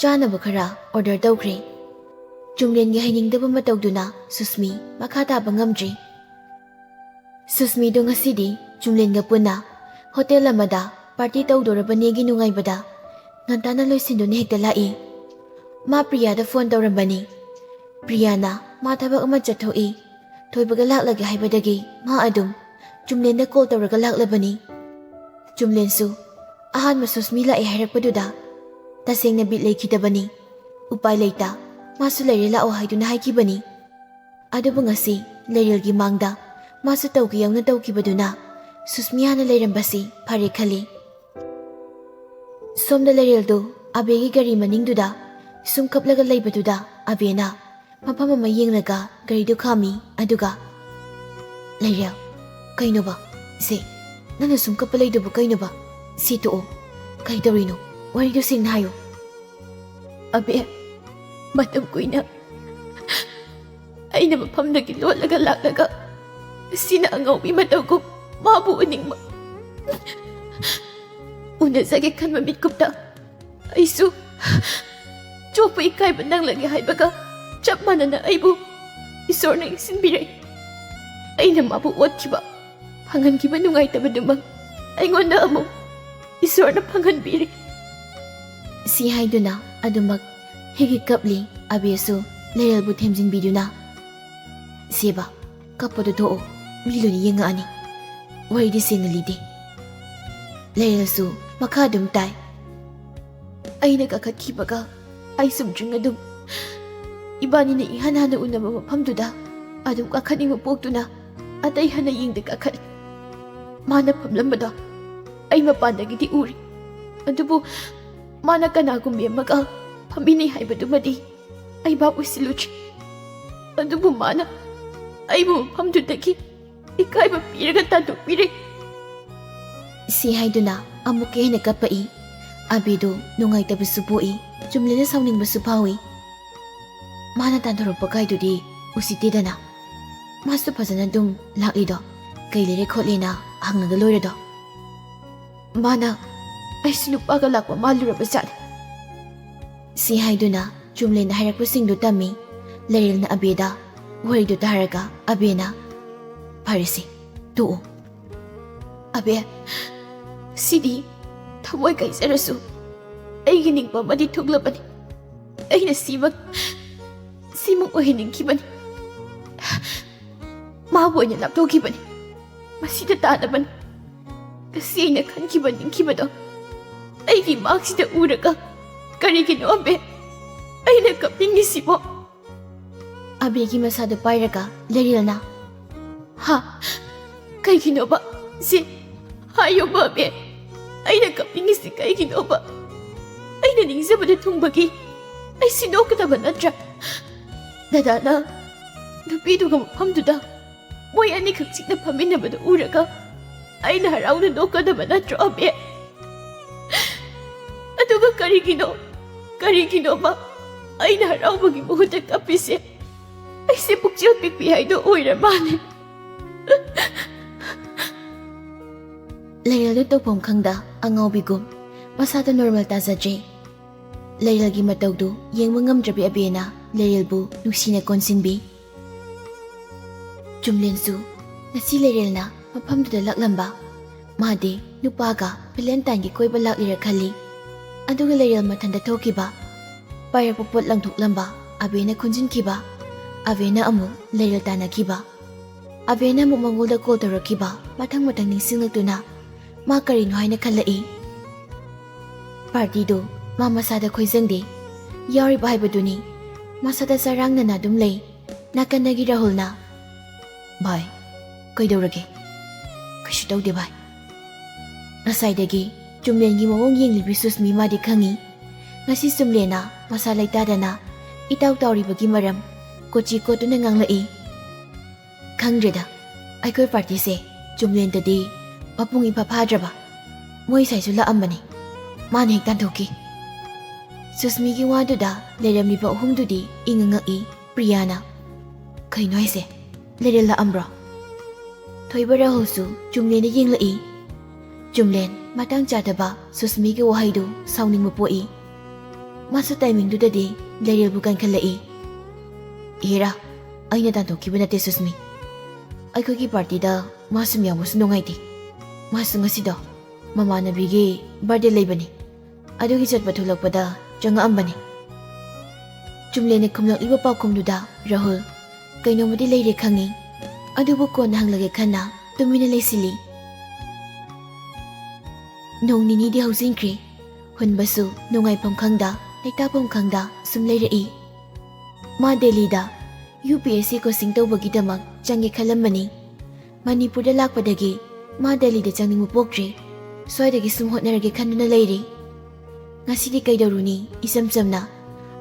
ꯆꯥꯅꯕ ꯈꯔ ꯑꯣꯔꯗꯔ ꯇꯧꯈ꯭ꯔꯦ꯫ ꯆꯨꯝꯂꯦꯟꯒꯤ ꯍꯩꯅꯤꯡꯗꯕ ꯃꯇꯧꯗꯨꯅ ꯁꯨꯁꯃꯤ ꯃꯈꯥ ꯇꯥꯕ ꯉꯝꯗ꯭ꯔꯤ꯫ ꯁꯨꯁꯃꯤꯗꯣ ꯉꯁꯤꯗꯤ ꯆꯨꯝꯂꯦꯟꯒ ꯄꯨꯟꯅ ꯍꯣꯇꯦꯜ ꯑꯃꯗ ꯄꯥꯔꯇꯤ ꯇꯧꯗꯣꯔꯕꯅꯦꯒꯤ ꯅꯨꯡꯉꯥꯏꯕꯗ ꯉꯟꯇꯥꯅ ꯂꯣꯏꯁꯤꯟꯗꯨꯅ ꯍꯦꯛꯇ ꯂꯥꯛꯏ꯫ ꯃꯥ ꯄ꯭ꯔꯤꯌꯥꯗ ꯐꯣꯟ ꯇꯧꯔꯝꯕꯅꯤ꯫ ꯄ꯭ꯔꯤꯌꯥꯅ ꯃꯥ ꯊꯕꯛ ꯑꯃ ꯆꯠꯊꯣꯛꯏ, ꯊꯣꯏꯕꯒ ꯂꯥꯛꯂꯒꯦ ꯍꯥꯏꯕꯗꯒꯤ ꯃꯥ ꯑꯗꯨꯝ ꯆꯨꯝꯂꯦꯟꯗ ꯀꯣꯜ ꯇꯧꯔꯒ ꯂꯥꯛꯂꯕꯅꯤ꯫ ꯆꯨꯝꯂꯦꯟꯁꯨ ꯑꯍꯥꯟꯕ ꯁꯨꯁꯃꯤ ꯂꯥꯛꯑꯦ ꯍꯥꯏꯔꯛꯄꯗꯨꯗ ꯇꯁꯦꯡꯅ ꯕꯤꯠ ꯂꯩꯈꯤꯗꯕꯅꯤ꯫ ꯎꯄꯥꯏ ꯂꯩꯇ ꯃꯥꯁꯨ ꯂꯩꯔꯦ ꯂꯥꯛꯑꯣ ꯍꯥꯏꯗꯨꯅ ꯍꯥꯏꯈꯤꯕꯅꯤ꯫ ꯑꯗꯨꯕꯨ ꯉꯁꯤ ꯂꯩꯔꯦꯜꯒꯤ ꯃꯥꯡꯗ ꯃꯥꯁꯨ ꯇꯧꯒꯦ ꯌꯥꯎꯅ ꯇꯧꯈꯤꯕꯗꯨꯅ ꯁꯨꯁꯃꯤ ꯍꯥꯟꯅ ꯂꯩꯔꯝꯕꯁꯤ ꯐꯔꯦ ꯈꯜꯂꯤ꯫ ꯁꯣꯝꯗ ꯂꯩꯔꯦꯜꯗꯨ ꯑꯕꯦꯒꯤ ꯒꯥꯔꯤ ꯃꯅꯤꯡꯗꯨꯗ ꯁꯨꯝ ꯀꯞꯂꯒ ꯂꯩꯕꯗꯨꯗ ꯑꯕꯦꯅ ꯃꯐꯝ ꯑꯃ ꯌꯦꯡꯂꯒ ꯒꯥꯔꯤꯗꯨ ꯈꯥꯝꯃꯤ꯫ ꯑꯗꯨꯒ, "ꯂꯩꯔꯦꯜ, ꯀꯩꯅꯣꯕ? ꯁꯦ, ꯅꯪꯅ ꯁꯨꯝ ꯀꯞꯄ ꯂꯩꯗꯨꯕꯨ ꯀꯩꯅꯣꯕ? ꯁꯤ ꯇꯣꯛꯑꯣ꯫ ꯀꯩ ꯇꯧꯔꯤꯅꯣ? ꯋꯥꯔꯤꯗꯨ ꯁꯦꯡꯅ ꯍꯥꯏꯌꯨ꯫" "ꯑꯕꯦ, ꯃꯇꯝ ꯀꯨꯏꯅ ꯑꯩꯅ ꯃꯐꯝꯗꯒꯤ ꯂꯣꯠꯂꯒ ꯂꯥꯛꯂꯒ ꯁꯤꯅ ꯑꯉꯧꯕꯤ ꯃꯇꯧꯒꯨꯝ ꯃꯥꯕꯨ ꯎꯅꯤꯡꯕ꯫ ꯎꯅꯖꯒꯦ ꯈꯟꯕ ꯃꯤꯠꯀꯨꯞꯇ ꯑꯩꯁꯨ ꯆꯣꯞꯄ ꯏꯀꯥꯏꯕ ꯅꯪꯂꯒꯦ ꯍꯥꯏꯕꯒ ꯆꯞ ꯃꯥꯟꯅꯅ ꯑꯩꯕꯨ ꯏꯁꯣꯔꯅ ꯏꯟꯁꯤꯟꯕꯤꯔꯦ꯫ ꯑꯩꯅ ꯃꯥꯕꯨ ꯑꯣꯠꯈꯤꯕ, ꯐꯪꯍꯟꯈꯤꯕ ꯅꯨꯡꯉꯥꯏꯇꯕꯗꯨꯃꯛ ꯑꯩꯉꯣꯟꯗ ꯑꯃꯨꯛ ꯏꯁꯣꯔꯅ ꯐꯪꯍꯟꯕꯤꯔꯦ꯫" ꯁꯤ ꯍꯥꯏꯗꯨꯅ ꯑꯗꯨꯃꯛ ꯍꯤꯒꯤ ꯀꯞꯂꯤ꯫ ꯑꯕꯦꯁꯨ ꯂꯩꯔꯦꯜꯕꯨ ꯊꯦꯝꯖꯤꯟꯕꯤꯗꯨꯅ, "ꯁꯦꯕ, ꯀꯞꯄꯗꯨ ꯊꯣꯛꯑꯣ, ꯃꯤ ꯂꯣꯏꯅ ꯌꯦꯡꯉꯛꯑꯅꯤ꯫ ꯋꯥꯔꯤꯗꯤ ꯁꯦꯡꯅ ꯂꯤꯗꯦ꯫" ꯂꯩꯔꯦꯜꯁꯨ ꯃꯈꯥ ꯑꯗꯨꯝ ꯇꯥꯏ꯫ "ꯑꯩꯅ ꯀꯥꯈꯠꯈꯤꯕꯒ ꯑꯩ ꯆꯨꯝꯗ꯭ꯔꯤꯡ ꯑꯗꯨꯝ ꯏꯕꯥꯅꯤꯅ ꯏꯍꯥꯟ ꯍꯥꯟꯅ ꯎꯅꯕ ꯃꯐꯝꯗꯨꯗ ꯑꯗꯨꯝ ꯀꯥꯈꯠꯅꯤꯡꯕ ꯄꯣꯛꯇꯨꯅ ꯑꯇꯩ ꯍꯟꯅ ꯌꯦꯡꯗ ꯀꯥꯈꯠꯂꯤ꯫ ꯃꯥꯅ ꯐꯝꯂꯝꯕꯗꯣ ꯑꯩ ꯃꯄꯥꯟꯗꯒꯤꯗꯤ ꯎꯔꯤ, ꯑꯗꯨꯕꯨ ꯃꯥꯅ ꯀꯅꯥꯒꯨꯝꯕꯤ ꯑꯃꯒ ꯐꯝꯃꯤꯟꯅꯩ ꯍꯥꯏꯕꯗꯨꯃꯗꯤ ꯑꯩ ꯚꯥꯞ ꯑꯣꯏꯁꯤꯜꯂꯨꯗ꯭ꯔꯤ꯫ ꯑꯗꯨꯕꯨ ꯃꯥꯅ ꯑꯩꯕꯨ ꯃꯐꯝꯗꯨꯗꯒꯤ ꯏꯀꯥꯏꯕ ꯄꯤꯔꯒ ꯇꯥꯟꯊꯣꯛꯄꯤꯔꯦ꯫" ꯁꯤ ꯍꯥꯏꯗꯨꯅ ꯑꯃꯨꯛꯀ ꯍꯦꯟꯅ ꯀꯞꯄꯛꯏ꯫ ꯑꯕꯤꯗꯨ ꯅꯨꯡꯉꯥꯏꯇꯕꯁꯨ ꯄꯣꯛꯏ, ꯆꯨꯝꯂꯦꯟꯅ ꯁꯥꯎꯅꯤꯡꯕꯁꯨ ꯐꯥꯎꯏ꯫ ꯃꯥꯅ ꯇꯥꯟꯊꯣꯔꯛꯄ ꯀꯥꯏꯗꯨꯗꯤ ꯎꯁꯤꯠꯇꯦꯗꯅ꯫ ꯃꯥꯁꯨ ꯐꯖꯅ ꯑꯗꯨꯝ ꯂꯥꯛꯂꯤꯗꯣ, ꯀꯩ ꯂꯩꯔꯦ ꯈꯣꯠꯂꯦꯅ ꯍꯪꯂꯒ ꯂꯣꯏꯔꯗꯣ꯫ "ꯃꯥꯅ ꯑꯩꯁꯨ ꯅꯨꯄꯥꯒ ꯂꯥꯛꯄ ꯃꯥꯜꯂꯨꯔꯕ ꯖꯥꯠꯅꯤ꯫" ꯁꯤ ꯍꯥꯏꯗꯨꯅ ꯆꯨꯝꯂꯦꯟꯅ ꯍꯥꯏꯔꯛꯄꯁꯤꯡꯗꯨ ꯇꯝꯃꯤ꯫ ꯂꯩꯔꯦꯜꯅ ꯑꯕꯦꯗ ꯋꯥꯍꯩꯗꯨ ꯇꯥꯔꯒ ꯑꯕꯦꯅ, "ꯐꯔꯦꯁꯦ, ꯇꯣꯛꯑꯣ꯫ ꯑꯕꯦ, ꯁꯤꯗꯤ ꯊꯃꯣꯏ ꯀꯥꯏꯖꯔꯁꯨ ꯑꯩꯒꯤ ꯅꯤꯡꯕ ꯑꯃꯗꯤ ꯊꯨꯡꯂꯕꯅꯤ꯫ ꯑꯩꯅ ꯁꯤꯃꯛ, ꯁꯤꯃꯛ ꯑꯣꯏꯍꯟꯅꯤꯡꯈꯤꯕꯅꯤ꯫ ꯃꯥꯕꯨ ꯑꯣꯏꯅ ꯂꯥꯞꯊꯣꯛꯈꯤꯕꯅꯤ꯫ ꯃꯁꯤꯗ ꯇꯥꯗꯕꯅꯤ꯫ ꯉꯁꯤ ꯑꯩꯅ ꯈꯟꯈꯤꯕ ꯅꯤꯡꯈꯤꯕꯗꯣ ꯑꯩꯒꯤ ꯃꯥꯛꯁꯤꯗ ꯎꯔꯒ ꯀꯔꯤꯒꯤꯅꯣ ꯑꯕꯦ ꯑꯩꯅ ꯀꯞꯅꯤꯡꯉꯤꯁꯤꯕꯣ?" ꯑꯕꯦꯒꯤ ꯃꯁꯥꯗꯨ ꯄꯥꯏꯔꯒ ꯂꯩꯔꯦꯜꯅ, "ꯍꯥ? ꯀꯩꯒꯤꯅꯣꯕ? ꯁꯤ ꯍꯥꯏꯌꯣꯕ ꯑꯕꯦ꯫ ꯑꯩꯅ ꯀꯞꯅꯤꯡꯉꯤꯁꯤ ꯀꯩꯒꯤꯅꯣꯕ? ꯑꯩꯅ ꯅꯤꯡꯖꯕꯗ ꯊꯨꯡꯕꯒꯤ ꯑꯩ ꯁꯤꯗꯣꯛꯀꯗꯕ ꯅꯠꯇ꯭ꯔꯥ? ꯗꯗꯥꯅ ꯅꯨꯄꯤꯗꯨꯒ ꯃꯐꯝꯗꯨꯗ ꯃꯣꯏ ꯑꯅꯤꯈꯛ ꯆꯤꯛꯅ ꯐꯝꯃꯤꯟꯅꯕꯗꯨ ꯎꯔꯒ ꯑꯩꯅ ꯍꯔꯥꯎꯅ ꯅꯣꯛꯀꯗꯕ ꯅꯠꯇ꯭ꯔꯣ ꯑꯕꯦ? ꯑꯗꯨꯒ ꯀꯔꯤꯒꯤꯅꯣ, ꯀꯔꯤꯒꯤꯅꯣꯕ ꯑꯩꯅ ꯍꯔꯥꯎꯕꯒꯤ ꯃꯍꯨꯠꯇ ꯀꯞꯄꯤꯁꯦ? ꯑꯩꯁꯦ ꯄꯨꯛꯆꯦꯜ ꯄꯤꯛꯄꯤ ꯍꯥꯏꯗꯣ ꯑꯣꯏꯔ ꯃꯥꯜꯂꯦ꯫" ꯂꯩꯔꯦꯜꯗꯨ ꯇꯧꯐꯝ ꯈꯪꯗ ꯑꯉꯥꯎꯕꯤꯒꯨꯝ ꯃꯁꯥꯗ ꯅꯣꯔꯃꯦꯜ ꯇꯥꯖꯗ꯭ꯔꯦ꯫ ꯂꯩꯔꯦꯜꯒꯤ ꯃꯇꯧꯗꯨ ꯌꯦꯡꯕ ꯉꯝꯗ꯭ꯔꯕꯤ ꯑꯕꯦꯅ ꯂꯩꯔꯦꯜꯕꯨ ꯅꯨꯡꯁꯤꯅ ꯀꯣꯟꯁꯤꯟꯕꯤ꯫ ꯆꯨꯝꯂꯦꯟꯁꯨ ꯉꯁꯤ ꯂꯩꯔꯦꯜꯅ ꯃꯐꯝꯗꯨꯗ ꯂꯥꯛꯂꯝꯕ, ꯃꯥꯗꯤ ꯅꯨꯄꯥꯒ ꯚꯦꯂꯦꯟꯇꯥꯏꯟꯒꯤ ꯀꯣꯏꯕ ꯂꯥꯛꯂꯤꯔ ꯈꯜꯂꯤ꯫ ꯑꯗꯨꯒ ꯂꯩꯔꯦꯜ ꯃꯊꯟꯇ ꯊꯣꯛꯈꯤꯕ, ꯄꯥꯏꯔꯛꯄ ꯄꯣꯠ ꯂꯪꯊꯣꯛꯂꯝꯕ ꯑꯕꯦꯅ ꯈꯨꯟꯖꯤꯟꯈꯤꯕ, ꯑꯕꯦꯅ ꯑꯃꯨꯛ ꯂꯩꯔꯦꯜ ꯇꯥꯟꯅꯈꯤꯕ, ꯑꯕꯦꯅ ꯑꯃꯨꯛ ꯃꯉꯣꯟꯗ ꯀꯣꯜ ꯇꯧꯔꯛꯈꯤꯕ, ꯃꯊꯪ ꯃꯊꯪ ꯅꯤꯡꯁꯤꯡꯂꯛꯇꯨꯅ ꯃꯥ ꯀꯔꯤꯅꯣ ꯍꯥꯏꯅ ꯈꯜꯂꯛꯏ꯫ ꯄꯥꯔꯇꯤꯗꯨ ꯃꯥ ꯃꯁꯥꯗ ꯈꯣꯏꯖꯪꯗꯦ, ꯌꯥꯎꯔꯤꯕ ꯍꯥꯏꯕꯗꯨꯅꯤ꯫ ꯃꯁꯥꯗ ꯆꯔꯥꯡꯅꯅ ꯑꯗꯨꯝ ꯂꯩ꯫ ꯅꯥꯀꯟꯗꯒꯤ ꯔꯥꯍꯨꯜꯅ, "ꯚꯥꯏ, ꯀꯩꯗꯧꯔꯒꯦ?" "ꯀꯩꯁꯨ ꯇꯧꯗꯦ ꯚꯥꯏ꯫" ꯉꯁꯥꯏꯗꯒꯤ ꯆꯨꯝꯂꯦꯟꯒꯤ ꯃꯑꯣꯡ ꯌꯦꯡꯂꯤꯕꯤ ꯁꯨꯁꯃꯤ ꯃꯥꯗꯤ ꯈꯪꯏ꯫ ꯉꯁꯤ ꯆꯨꯝꯂꯦꯟꯅ ꯃꯁꯥ ꯂꯩꯇꯥꯗꯅ ꯏꯇꯥꯎ ꯇꯥꯎꯔꯤꯕꯒꯤ ꯃꯔꯝ ꯀꯣꯆꯤ ꯀꯣꯠꯇꯨꯅ ꯉꯥꯡꯂꯛꯏ꯫ "ꯈꯪꯗ꯭ꯔꯦꯗ, ꯑꯩꯈꯣꯏ ꯄꯥꯔꯇꯤꯁꯦ ꯆꯨꯝꯂꯦꯟꯗꯗꯤ ꯃꯄꯨꯡ ꯏꯐꯥ ꯐꯥꯗ꯭ꯔꯕ꯫ ꯃꯣꯏ ꯁꯥꯏꯁꯨ ꯂꯥꯛꯑꯝꯕꯅꯤ, ꯃꯥꯅ ꯍꯦꯛ ꯇꯥꯟꯊꯣꯛꯈꯤ꯫" ꯁꯨꯁꯃꯤꯒꯤ ꯋꯥꯗꯨꯗ ꯂꯩꯔꯝꯂꯤꯕ ꯑꯍꯨꯝꯗꯨꯗꯤ ꯏꯪꯉ ꯉꯛꯏ꯫ ꯄ꯭ꯔꯤꯌꯥꯅ, "ꯀꯩꯅꯣ ꯍꯥꯏꯁꯦ? ꯂꯩꯔꯦꯜ ꯂꯥꯛꯑꯝꯕ꯭ꯔꯣ?" ꯊꯣꯏꯕ ꯔꯥꯍꯨꯜꯁꯨ ꯆꯨꯝꯂꯦꯟꯗ ꯌꯦꯡꯂꯛꯏ꯫ ꯆꯨꯝꯂꯦꯟ ꯃꯇꯥꯡ ꯆꯥꯗꯕ ꯁꯨꯁꯃꯤꯒꯤ ꯋꯥꯍꯩꯗꯨ ꯁꯥꯎꯅꯤꯡꯕ ꯄꯣꯛꯏ꯫ ꯃꯥꯁꯨ ꯇꯥꯏꯃꯤꯡꯗꯨꯗꯗꯤ ꯂꯩꯔꯦꯜꯕꯨ ꯀꯟꯈꯠꯂꯛꯏ꯫ "ꯏꯍꯦꯔꯥ, ꯑꯩꯅ ꯇꯥꯟꯊꯣꯛꯈꯤꯕ ꯅꯠꯇꯦ ꯁꯨꯁꯃꯤ꯫ ꯑꯩꯈꯣꯏꯒꯤ ꯄꯥꯔꯇꯤꯗ ꯃꯥ ꯁꯨꯝ ꯌꯥꯎꯕꯁꯨ ꯅꯨꯡꯉꯥꯏꯇꯦ꯫ ꯃꯥꯁꯨ ꯉꯁꯤꯗꯣ ꯃꯃꯥꯟꯅꯕꯤꯒꯤ ꯕꯥꯔꯗꯦ ꯂꯩꯕꯅꯤ꯫ ꯑꯗꯨꯒꯤ ꯆꯠꯄ ꯊꯣꯛꯂꯛꯄꯗ ꯆꯪꯉꯛꯑꯝꯕꯅꯤ꯫" ꯆꯨꯝꯂꯦꯅ ꯈꯨꯝꯂꯛꯂꯤꯕ ꯄꯥꯎꯈꯨꯝꯗꯨꯗ ꯔꯥꯍꯨꯜ ꯀꯩꯅꯣꯝꯃꯗꯤ ꯂꯩꯔꯦ ꯈꯪꯉꯤ꯫ ꯑꯗꯨꯕꯨ ꯀꯣꯟꯅ ꯍꯪꯂꯒꯦ ꯈꯟꯅ ꯇꯨꯃꯤꯟꯅ ꯂꯩꯁꯤꯜꯂꯤ꯫ ꯅꯣꯡ ꯅꯤꯅꯤꯗꯤ ꯍꯧꯖꯤꯟꯈ꯭ꯔꯦ꯫ ꯍꯨꯟꯕꯁꯨ ꯅꯨꯡꯉꯥꯏꯐꯝ ꯈꯪꯗ, ꯂꯩꯇꯥꯐꯝ ꯈꯪꯗ ꯁꯨꯝ ꯂꯩꯔꯛꯏ꯫ ꯃꯥ ꯗꯦꯜꯂꯤꯗ U P S C coaching ꯇꯧꯕꯒꯤꯗꯃꯛ ꯆꯪꯒꯦ ꯈꯜꯂꯝꯕꯅꯤ꯫ ꯃꯅꯤꯄꯨꯔꯗ ꯂꯥꯛꯄꯗꯒꯤ ꯃꯥ ꯗꯦꯜꯂꯤꯗ ꯆꯪꯅꯤꯡꯕ ꯄꯣꯛꯇ꯭ꯔꯦ꯫ ꯁ꯭ꯋꯥꯏꯗꯒꯤ ꯁꯨꯝ ꯍꯣꯠꯅꯔꯒꯦ ꯈꯟꯗꯨꯅ ꯂꯩꯔꯤ꯫ ꯉꯁꯤꯗꯤ ꯀꯩꯗꯧꯔꯨꯅꯤ? ꯏꯆꯝ ꯆꯝꯅ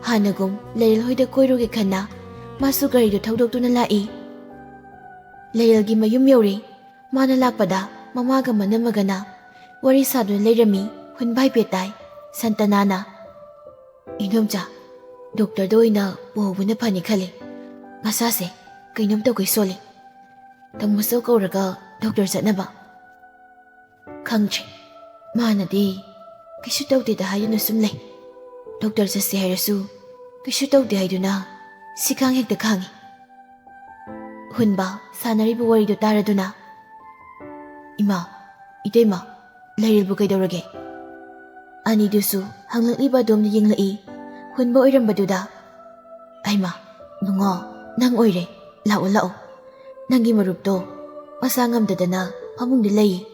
ꯍꯥꯟꯅꯒꯨꯝ ꯂꯩꯔꯦꯜ ꯍꯣꯏꯗ ꯀꯣꯏꯔꯨꯒꯦ ꯈꯟꯅ ꯃꯥꯁꯨ ꯒꯥꯔꯤꯗꯣ ꯊꯧꯗꯣꯛꯇꯨꯅ ꯂꯥꯛꯏ꯫ ꯂꯩꯔꯦꯜꯒꯤ ꯃꯌꯨꯝ ꯌꯧꯔꯦ꯫ ꯃꯥꯅ ꯂꯥꯛꯄꯗ ꯃꯃꯥꯒ ꯃꯅꯝꯃꯒꯅ ꯋꯥꯔꯤ ꯁꯥꯗꯨꯅ ꯂꯩꯔꯝꯃꯤ꯫ ꯍꯨꯟꯕ ꯍꯥꯏꯐꯦꯠ ꯇꯥꯏ꯫ ꯁꯟꯇꯅꯥꯅ, "ꯏꯟꯗꯣꯝꯆꯥ, ꯗꯣꯛꯇꯔꯗ ꯑꯣꯏꯅ ꯄꯨꯍꯧꯕꯅ ꯐꯅꯤ ꯈꯜꯂꯤ꯫ ꯃꯁꯥꯁꯦ ꯀꯩꯅꯣꯝ ꯇꯧꯒꯩ ꯁꯣꯜꯂꯤ꯫ ꯇꯥꯃꯣꯆꯧ ꯀꯧꯔꯒ ꯗꯣꯛꯇꯔ ꯆꯠꯅꯕ?" "ꯈꯪꯗ꯭ꯔꯦ꯫ ꯃꯥꯅꯗꯤ ꯀꯩꯁꯨ ꯇꯧꯗꯦꯗ ꯍꯥꯏꯗꯨꯅ ꯁꯨꯝ ꯂꯩ꯫ ꯗꯣꯛꯇꯔ ꯆꯠꯁꯦ ꯍꯥꯏꯔꯁꯨ ꯀꯩꯁꯨ ꯇꯧꯗꯦ ꯍꯥꯏꯗꯨꯅ ꯁꯤꯈꯥꯡ ꯍꯦꯛꯇ ꯈꯥꯡꯉꯤ꯫" ꯍꯨꯟꯕ ꯁꯥꯟꯅꯔꯤꯕ ꯋꯥꯔꯤꯗꯨ ꯇꯥꯔꯗꯨꯅ, "ꯏꯃꯥ, ꯏꯇꯩꯃ, ꯂꯩꯔꯦꯜꯕꯨ ꯀꯩꯗꯧꯔꯒꯦ?" ꯑꯅꯤꯗꯨꯁꯨ ꯍꯪꯂꯛꯂꯤꯕ ꯑꯗꯣꯝꯗ ꯌꯦꯡꯂꯛꯏ꯫ ꯍꯨꯟꯕ ꯑꯣꯏꯔꯝꯕꯗꯨꯗ, "ꯍꯩꯃꯥ, ꯅꯨꯡꯉꯣ, ꯅꯪ ꯑꯣꯏꯔꯦ꯫ ꯂꯥꯛꯑꯣ, ꯂꯥꯛꯑꯣ꯫ ꯅꯪꯒꯤ ꯃꯔꯨꯞꯇꯣ ꯃꯁꯥ ꯉꯝꯗꯗꯅ ꯐꯃꯨꯡꯗ ꯂꯩꯌꯦ꯫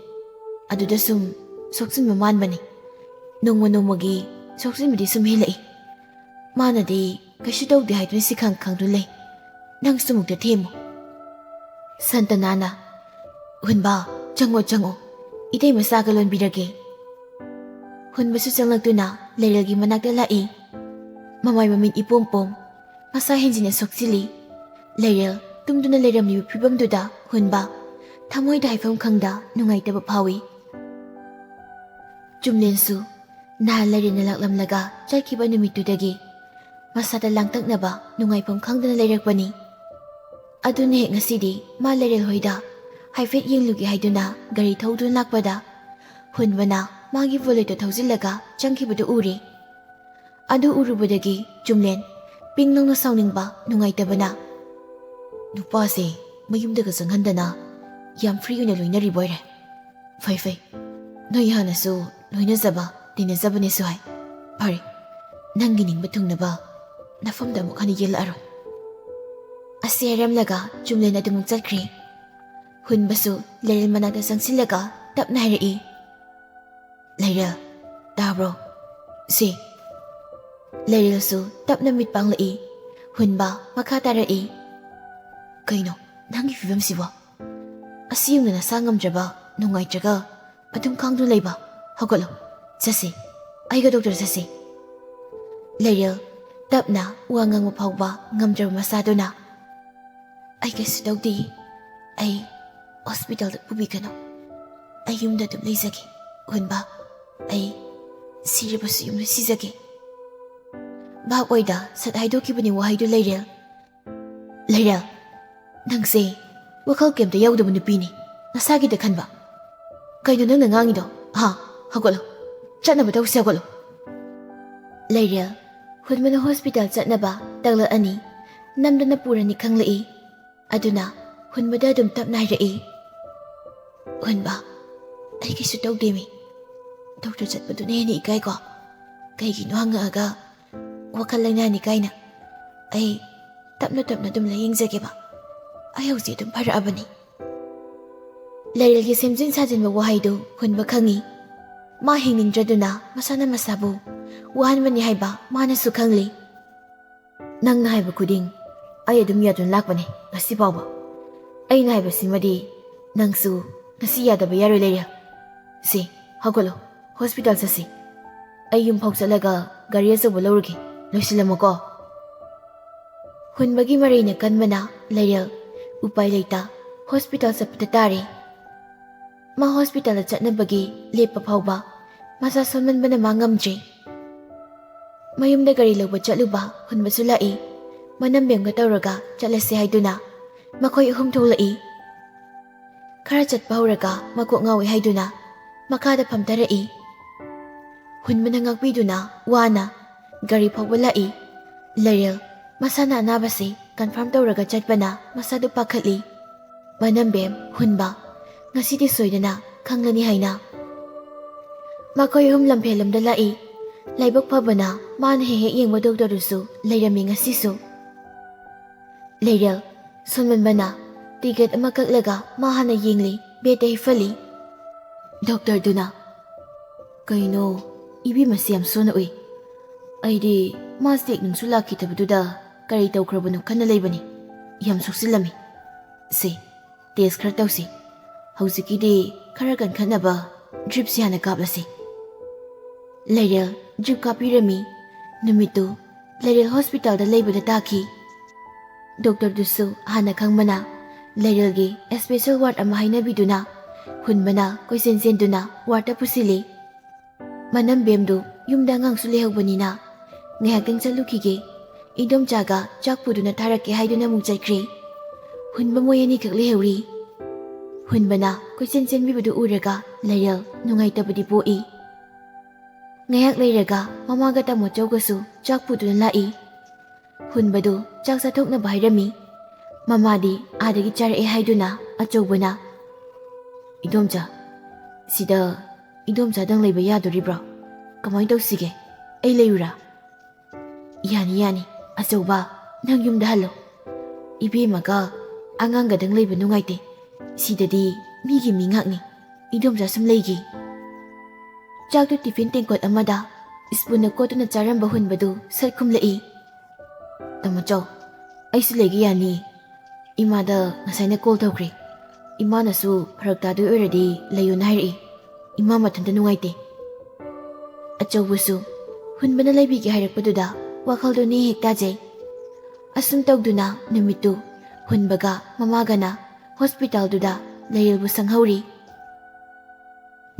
ꯑꯗꯨꯗ ꯁꯨꯝ ꯁꯣꯛꯆꯤꯟꯕ ꯃꯥꯟꯕꯅꯤ꯫ ꯅꯣꯡꯃ ꯅꯣꯡꯃꯒꯤ ꯁꯣꯛꯆꯤꯟꯕꯗꯤ ꯁꯨꯝ ꯍꯦꯜꯂꯛꯏ꯫ ꯃꯥꯅꯗꯤ ꯀꯩꯁꯨ ꯇꯧꯗꯦ ꯍꯥꯏꯗꯨꯅ ꯁꯤꯈꯥꯡ ꯈꯥꯡꯗꯨꯅ ꯂꯩ꯫ ꯅꯪꯁꯨ ꯑꯃꯨꯛꯇ ꯊꯦꯝꯃꯨ꯫" ꯁꯟꯇꯅꯥꯅ, "ꯍꯨꯟꯕ, ꯆꯪꯉꯣ, ꯆꯪꯉꯣ꯫ ꯏꯇꯩꯃ ꯆꯥꯒ ꯂꯣꯟꯕꯤꯔꯒꯦ꯫" ꯍꯨꯟꯕꯁꯨ ꯆꯪꯂꯛꯇꯨꯅ ꯂꯩꯔꯦꯜꯒꯤ ꯃꯅꯥꯛꯇ ꯂꯥꯛꯏ꯫ ꯃꯃꯥꯏ ꯃꯃꯤꯠ ꯏꯄꯣꯝ ꯄꯣꯝ, ꯃꯁꯥ ꯍꯦꯟꯖꯤꯟꯅ ꯁꯣꯛꯆꯤꯜꯂꯤ꯫ ꯂꯩꯔꯦꯜ ꯇꯨꯝꯗꯨꯅ ꯂꯩꯔꯝꯂꯤꯕ ꯐꯤꯕꯝꯗꯨꯗ ꯍꯨꯟꯕ ꯊꯃꯣꯏꯗ ꯍꯥꯏꯐꯝ ꯈꯪꯗ ꯅꯨꯡꯉꯥꯏꯇꯕ ꯐꯥꯎꯏ꯫ ꯆꯨꯝꯂꯦꯟꯁꯨ ꯅꯍꯥꯟ ꯂꯩꯔꯦꯜꯅ ꯂꯥꯛꯂꯝꯂꯒ ꯆꯠꯈꯤꯕ ꯅꯨꯃꯤꯠꯇꯨꯗꯒꯤ ꯃꯁꯥꯗ ꯂꯥꯡꯇꯛꯅꯕ ꯅꯨꯡꯉꯥꯏꯐꯝ ꯈꯪꯗꯅ ꯂꯩꯔꯛꯄꯅꯤ꯫ ꯑꯗꯨꯅ ꯍꯦꯛ ꯉꯁꯤꯗꯤ ꯃꯥ ꯂꯩꯔꯦꯜ ꯍꯣꯏꯗ ꯍꯥꯏꯐꯦꯠ ꯌꯦꯡꯂꯨꯒꯦ ꯍꯥꯏꯗꯨꯅ ꯒꯥꯔꯤ ꯊꯧꯗꯨꯅ ꯂꯥꯛꯄꯗ ꯍꯨꯟꯕꯅ ꯃꯥꯒꯤ ꯕꯨꯂꯦꯠꯇꯣ ꯊꯧꯖꯤꯜꯂꯒ ꯆꯪꯈꯤꯕꯗꯨ ꯎꯔꯦ꯫ ꯑꯗꯨ ꯎꯔꯨꯕꯗꯒꯤ ꯆꯨꯝꯂꯦꯟ ꯄꯤꯡ ꯂꯥꯎꯅ ꯁꯥꯎꯅꯤꯡꯕ ꯅꯨꯡꯉꯥꯏꯇꯕꯅ, "ꯅꯨꯄꯥꯁꯦ ꯃꯌꯨꯝꯗꯒ ꯆꯪꯍꯟꯗꯅ ꯌꯥꯝ ꯐ꯭ꯔꯤ ꯑꯣꯏꯅ ꯂꯣꯏꯅꯔꯤꯕ ꯑꯣꯏꯔꯦ꯫ ꯐꯩ ꯐꯩ, ꯅꯣꯏ ꯍꯥꯟꯅꯁꯨ ꯂꯣꯏꯅꯖꯕ ꯇꯤꯟꯅꯖꯕꯅꯦꯁꯨ ꯍꯥꯏ꯫ ꯐꯔꯦ, ꯅꯪꯒꯤ ꯅꯤꯡꯕ ꯊꯨꯡꯅꯕ ꯅꯐꯝꯗ ꯑꯃꯨꯛ ꯍꯟꯅ ꯌꯦꯜꯂꯛꯑꯔꯣꯏ"꯫ ꯑꯁꯤ ꯍꯥꯏꯔꯝꯂꯒ ꯆꯨꯝꯂꯦꯟ ꯑꯗꯨꯃꯨꯛ ꯆꯠꯈ꯭ꯔꯦ꯫ ꯍꯨꯟꯕꯁꯨ ꯂꯩꯔꯦꯜ ꯃꯅꯥꯛꯇ ꯆꯪꯁꯤꯜꯂꯒ ꯇꯞꯅ ꯍꯥꯏꯔꯛꯏ, "ꯂꯩꯔꯦꯜ, ꯇꯥꯕ꯭ꯔꯣ? ꯁꯤ"꯫ ꯂꯩꯔꯦꯜꯁꯨ ꯇꯞꯅ ꯃꯤꯠ ꯄꯥꯡꯂꯛꯏ꯫ ꯍꯨꯟꯕ ꯃꯈꯥ ꯇꯥꯔꯛꯏ, "ꯀꯩꯅꯣ ꯅꯪꯒꯤ ꯐꯤꯕꯝꯁꯤꯕꯣ? ꯑꯁꯤ ꯌꯦꯡꯅ ꯅꯁꯥ ꯉꯝꯗ꯭ꯔꯕ, ꯅꯨꯡꯉꯥꯏꯇ꯭ꯔꯒ ꯑꯗꯨꯝ ꯈꯥꯡꯗꯨꯅ ꯂꯩꯕ? ꯍꯧꯒꯠꯂꯣ, ꯆꯠꯁꯤ, ꯑꯩꯒ ꯗꯣꯛꯇꯔ ꯆꯠꯁꯤ"꯫ ꯂꯩꯔꯦꯜ ꯇꯞꯅ ꯋꯥ ꯉꯥꯡꯕ ꯐꯥꯎꯕ ꯉꯝꯗ꯭ꯔꯕ ꯃꯁꯥꯗꯨꯅ, "ꯑꯩ ꯀꯩꯁꯨ ꯇꯧꯗꯦ, ꯑꯩ ꯍꯣꯁꯄꯤꯇꯥꯜꯗ ꯄꯨꯕꯤꯒꯅꯨ, ꯑꯩ ꯌꯨꯝꯗ ꯑꯗꯨꯝ ꯂꯩꯖꯒꯦ꯫ ꯍꯨꯟꯕ, ꯑꯩ ꯁꯤꯔꯕꯁꯨ ꯌꯨꯝꯗ ꯁꯤꯖꯒꯦ"꯫ ꯚꯥꯞ ꯑꯣꯏꯗ ꯁꯠ ꯍꯥꯏꯗꯣꯛꯈꯤꯕꯅꯤ ꯋꯥꯍꯩꯗꯨ ꯂꯩꯔꯦꯜ꯫ "ꯂꯩꯔꯦꯜ, ꯅꯪꯁꯦ ꯋꯥꯈꯜ ꯀꯩꯝꯇ ꯌꯥꯎꯗꯕ ꯅꯨꯄꯤꯅꯤ, ꯅꯁꯥꯒꯤꯗ ꯈꯟꯕ꯫ ꯀꯩꯅꯣ ꯅꯪꯅ ꯉꯥꯡꯉꯤꯗꯣ? ꯍꯥ? ꯍꯧꯒꯠꯂꯣ, ꯆꯠꯅꯕ ꯇꯧꯁꯤ, ꯍꯧꯒꯠꯂꯣ"꯫ ꯂꯩꯔꯦꯜ ꯍꯨꯟꯕꯅ ꯍꯣꯁꯄꯤꯇꯥꯜ ꯆꯠꯅꯕ ꯇꯛꯂꯛꯑꯅꯤ, ꯅꯝꯗꯅ ꯄꯨꯔꯅꯤ ꯈꯪꯂꯛꯏ꯫ ꯑꯗꯨꯅ ꯍꯨꯟꯕꯗ ꯑꯗꯨꯝ ꯇꯞꯅ ꯍꯥꯏꯔꯛꯏ, "ꯍꯨꯟꯕ, ꯑꯩ ꯀꯩꯁꯨ ꯇꯧꯗꯦꯃꯤ꯫ ꯗꯣꯛꯇꯔ ꯆꯠꯄꯗꯨꯅ ꯍꯦꯟꯅ ꯏꯀꯥꯏꯀꯣ꯫ ꯀꯩꯒꯤꯅꯣ ꯍꯪꯉꯛꯑꯒ ꯋꯥꯈꯜ ꯂꯩꯅꯥꯅꯤ ꯀꯥꯏꯅ꯫ ꯑꯩ ꯇꯞꯅ ꯇꯞꯅ ꯑꯗꯨꯝ ꯂꯥꯌꯦꯡꯖꯒꯦꯕ꯫ ꯑꯩ ꯍꯧꯖꯤꯛ ꯑꯗꯨꯝ ꯐꯔꯛꯑꯕꯅꯤ"꯫ ꯂꯩꯔꯦꯜꯒꯤ ꯁꯦꯝꯖꯤꯟ ꯁꯥꯖꯤꯟꯕ ꯋꯥꯍꯩꯗꯨ ꯍꯨꯟꯕ ꯈꯪꯏ꯫ ꯃꯥ ꯍꯤꯡꯅꯤꯡꯗ꯭ꯔꯗꯨꯅ ꯃꯁꯥꯅ ꯃꯁꯥꯕꯨ ꯋꯥꯍꯟꯕꯅꯤ ꯍꯥꯏꯕ ꯃꯥꯅꯁꯨ ꯈꯪꯂꯤ꯫ "ꯅꯪꯅ ꯍꯥꯏꯕ ꯈꯨꯗꯤꯡ ꯑꯩ ꯑꯗꯨꯝ ꯌꯥꯗꯨꯅ ꯂꯥꯛꯄꯅꯦ ꯉꯁꯤ ꯐꯥꯎꯕ꯫ ꯑꯩꯅ ꯍꯥꯏꯕꯁꯤꯃꯗꯤ ꯅꯪꯁꯨ ꯉꯁꯤ ꯌꯥꯗꯕ ꯌꯥꯔꯣꯏ ꯂꯩꯔꯦꯜ꯫ ꯁꯤ, ꯍꯧꯒꯠꯂꯣ, ꯍꯣꯁꯄꯤꯇꯥꯜ ꯆꯠꯁꯤ꯫ ꯑꯩ ꯌꯨꯝ ꯐꯥꯎ ꯆꯠꯂꯒ ꯒꯥꯔꯤ ꯑꯆꯧꯕ ꯂꯧꯔꯒꯦ, ꯂꯣꯏꯁꯤꯜꯂꯝꯃꯣꯀꯣ"꯫ ꯍꯨꯟꯕꯒꯤ ꯃꯔꯩꯅ ꯀꯟꯕꯅ ꯂꯩꯔꯦꯜ ꯎꯄꯥꯏ ꯂꯩꯇ ꯍꯣꯁꯄꯤꯇꯥꯜ ꯆꯠꯄꯗ ꯇꯥꯔꯦ꯫ ꯃꯥ ꯍꯣꯁꯄꯤꯇꯥꯜꯗ ꯆꯠꯅꯕꯒꯤ ꯂꯦꯞꯄ ꯐꯥꯎꯕ ꯃꯁꯥ ꯁꯣꯟꯃꯟꯕꯅ ꯃꯥ ꯉꯝꯗ꯭ꯔꯦ꯫ ꯃꯌꯨꯝꯗ ꯒꯥꯔꯤ ꯂꯧꯕ ꯆꯠꯂꯨꯕ ꯍꯨꯟꯕꯁꯨ ꯂꯥꯛꯏ꯫ ꯃꯅꯝꯕꯦꯝꯒ ꯇꯧꯔꯒ ꯆꯠꯂꯁꯦ ꯍꯥꯏꯗꯨꯅ ꯃꯈꯣꯏ ꯑꯍꯨꯝ ꯊꯣꯛꯂꯛꯏ꯫ ꯈꯔ ꯆꯠꯄ ꯍꯧꯔꯒ ꯃꯀꯣꯛ ꯉꯥꯎꯏ ꯍꯥꯏꯗꯨꯅ ꯃꯈꯥꯗ ꯐꯝꯊꯔꯛꯏ꯫ ꯍꯨꯟꯕꯅ ꯉꯥꯛꯄꯤꯗꯨꯅ ꯋꯥꯅ ꯒꯥꯔꯤ ꯐꯥꯎꯕ ꯂꯥꯛꯏ꯫ ꯂꯩꯔꯦꯜ ꯃꯁꯥꯅ ꯑꯅꯥꯕꯁꯤ ꯀꯟꯐꯥꯔꯝ ꯇꯧꯔꯒ ꯆꯠꯄꯅ ꯃꯁꯥꯗꯨ ꯄꯥꯈꯠꯂꯤ꯫ ꯃꯅꯝꯕꯦꯝ, ꯍꯨꯟꯕ ꯉꯁꯤꯗꯤ ꯁꯣꯏꯗꯅ ꯈꯪꯂꯅꯤ ꯍꯥꯏꯅ꯫ ꯃꯈꯣꯏ ꯑꯍꯨꯝ ꯂꯝꯐꯦꯜ ꯑꯃꯗ ꯂꯥꯛꯏ꯫ ꯂꯥꯏꯕꯛ ꯐꯕꯅ ꯃꯥꯅ ꯍꯦꯛ ꯍꯦꯛ ꯌꯦꯡꯕ ꯗꯣꯛꯇꯔꯗꯨꯁꯨ ꯂꯩꯔꯝꯃꯤ ꯉꯁꯤꯁꯨ꯫ ꯂꯩꯔꯦꯜ ꯁꯣꯟꯃꯟꯕꯅ ꯇꯤꯀꯦꯠ ꯑꯃ ꯀꯛꯂꯒ ꯃꯥ ꯍꯥꯟꯅ ꯌꯦꯡꯂꯤ, ꯕꯦꯗꯇ ꯍꯤꯞꯍꯜꯂꯤ꯫ ꯗꯣꯛꯇꯔꯗꯨꯅ, "ꯀꯩꯅꯣ, ꯏꯕꯦꯝꯃꯁꯤ ꯌꯥꯝ ꯁꯣꯟꯅ ꯎꯏ꯫ ꯑꯩꯗꯤ ꯃꯥ ꯆꯦꯛ ꯅꯨꯡꯁꯨ ꯂꯥꯛꯈꯤꯗꯕꯗꯨꯗ ꯀꯔꯤ ꯇꯧꯈ꯭ꯔꯕꯅꯣ ꯈꯟꯅ ꯂꯩꯕꯅꯤ꯫ ꯌꯥꯝ ꯁꯣꯛꯆꯤꯜꯂꯝꯃꯤ꯫ ꯁꯦ, ꯇꯦꯁ ꯈꯔ ꯇꯧꯁꯤ꯫ ꯍꯧꯖꯤꯛꯀꯤꯗꯤ ꯈꯔ ꯀꯟꯈꯠꯅꯕ ꯗ꯭ꯔꯤꯞꯁꯤ ꯍꯥꯟꯅ ꯀꯥꯞꯂꯁꯤ"꯫ ꯂꯩꯔꯦꯜ ꯗ꯭ꯔꯤꯞ ꯀꯥꯞꯄꯤꯔꯝꯃꯤ꯫ ꯅꯨꯃꯤꯠꯇꯨ ꯂꯩꯔꯦꯜ ꯍꯣꯁꯄꯤꯇꯥꯜꯗ ꯂꯩꯕꯗ ꯇꯥꯈꯤ꯫ ꯗꯣꯛꯇꯔꯗꯨꯁꯨ ꯍꯥꯟꯅ ꯈꯪꯕꯅ ꯂꯩꯔꯦꯜꯒꯤ ꯏꯁꯄꯦꯁꯦꯜ ꯋꯥꯔꯗ ꯑꯃ ꯍꯥꯏꯅꯕꯤꯗꯨꯅ ꯍꯨꯟꯕꯅ ꯀꯣꯏꯆꯦꯟ ꯆꯦꯟꯗꯨꯅ ꯋꯥꯔꯗꯇ ꯄꯨꯁꯤꯜꯂꯤ꯫ ꯃꯅꯝꯕꯦꯝꯗꯨ ꯌꯨꯝꯗ ꯑꯉꯥꯡꯁꯨ ꯂꯩꯍꯧꯕꯅꯤꯅ "ꯉꯥꯏꯍꯥꯛꯇꯪ ꯆꯠꯂꯨꯈꯤꯒꯦ, ꯏꯗꯣꯝꯆꯥꯒ ꯆꯥꯛ ꯄꯨꯗꯨꯅ ꯊꯥꯔꯛꯀꯦ" ꯍꯥꯏꯗꯨꯅ ꯑꯃꯨꯛ ꯆꯠꯈ꯭ꯔꯦ꯫ ꯍꯨꯟꯕ ꯃꯣꯏ ꯑꯅꯤꯈꯛ ꯂꯩꯍꯧꯔꯤ꯫ ꯍꯨꯟꯕꯅ ꯀꯣꯏꯆꯦꯟ ꯆꯦꯟꯕꯤꯕꯗꯨ ꯎꯔꯒ ꯂꯩꯔꯦꯜ ꯅꯨꯡꯉꯥꯏꯇꯕꯗꯤ ꯄꯣꯛꯏ꯫ ꯉꯥꯏꯍꯥꯛ ꯂꯩꯔꯒ ꯃꯃꯥꯒ ꯇꯥꯃꯣꯆꯧꯒꯁꯨ ꯆꯥꯛ ꯄꯨꯗꯨꯅ ꯂꯥꯛꯏ꯫ ꯍꯨꯟꯕꯗꯨ ꯆꯥꯛ ꯆꯥꯊꯣꯛꯅꯕ ꯍꯥꯏꯔꯝꯃꯤ꯫ ꯃꯃꯥꯗꯤ ꯑꯥꯗꯒꯤ ꯆꯥꯔꯛꯑꯦ ꯍꯥꯏꯗꯨꯅ ꯑꯆꯧꯕꯅ, "ꯏꯗꯣꯝꯆꯥ, ꯁꯤꯗ ꯏꯗꯣꯝꯆꯥꯗꯪ ꯂꯩꯕ ꯌꯥꯗꯣꯔꯤꯕ꯭ꯔꯣ? ꯀꯃꯥꯏꯅ ꯇꯧꯁꯤꯒꯦ? ꯑꯩ ꯂꯩꯔꯨꯔꯥ?" "ꯌꯥꯅꯤ, ꯌꯥꯅꯤ꯫ ꯑꯆꯧꯕ, ꯅꯪ ꯌꯨꯝꯗ ꯍꯜꯂꯣ꯫ ꯏꯕꯦꯝꯃꯒ ꯑꯉꯥꯡꯒꯗꯪ ꯂꯩꯕ ꯅꯨꯡꯉꯥꯏꯇꯦ꯫ ꯁꯤꯗꯗꯤ ꯃꯤꯒꯤ ꯃꯤ ꯉꯥꯛꯅꯤ꯫ ꯏꯗꯣꯝꯆꯥ ꯁꯨꯝ ꯂꯩꯒꯦ"꯫ ꯆꯥꯛꯇꯨ ꯇꯤꯐꯤꯟ ꯇꯦꯡꯀꯣꯠ ꯑꯃꯗ ꯁ꯭ꯄꯨꯟꯅ ꯀꯣꯠꯇꯨꯅ ꯆꯥꯔꯝꯕ ꯍꯨꯟꯕꯗꯨ ꯁꯠ ꯈꯨꯝꯂꯛꯏ꯫ "ꯇꯥꯃꯣꯆꯧ, ꯑꯩꯁꯨ ꯂꯩꯒꯦ ꯌꯥꯅꯤ꯫ ꯏꯃꯥꯗ ꯉꯁꯥꯏꯅ ꯀꯣꯜ ꯇꯧꯈ꯭ꯔꯦ꯫ ꯏꯃꯥꯅꯁꯨ ꯐꯔꯛ ꯇꯥꯗꯣꯏ ꯑꯣꯏꯔꯗꯤ ꯂꯩꯌꯣꯅ ꯍꯥꯏꯔꯛꯏ꯫ ꯏꯃꯥ ꯃꯊꯟꯇ ꯅꯨꯡꯉꯥꯏꯇꯦ"꯫ ꯑꯆꯧꯕꯁꯨ ꯍꯨꯟꯕꯅ ꯂꯩꯕꯤꯒꯦ ꯍꯥꯏꯔꯛꯄꯗꯨꯗ ꯋꯥꯈꯜꯗꯨ ꯅꯦ ꯍꯦꯛ ꯇꯥꯖꯩ꯫ ꯑꯁꯨꯝ ꯇꯧꯗꯨꯅ ꯅꯨꯃꯤꯠꯇꯨ ꯍꯨꯟꯕꯒ ꯃꯃꯥꯒꯅ ꯍꯣꯁꯄꯤꯇꯥꯜꯗꯨꯗ ꯂꯩꯔꯦꯜꯕꯨ ꯁꯪꯍꯧꯔꯤ꯫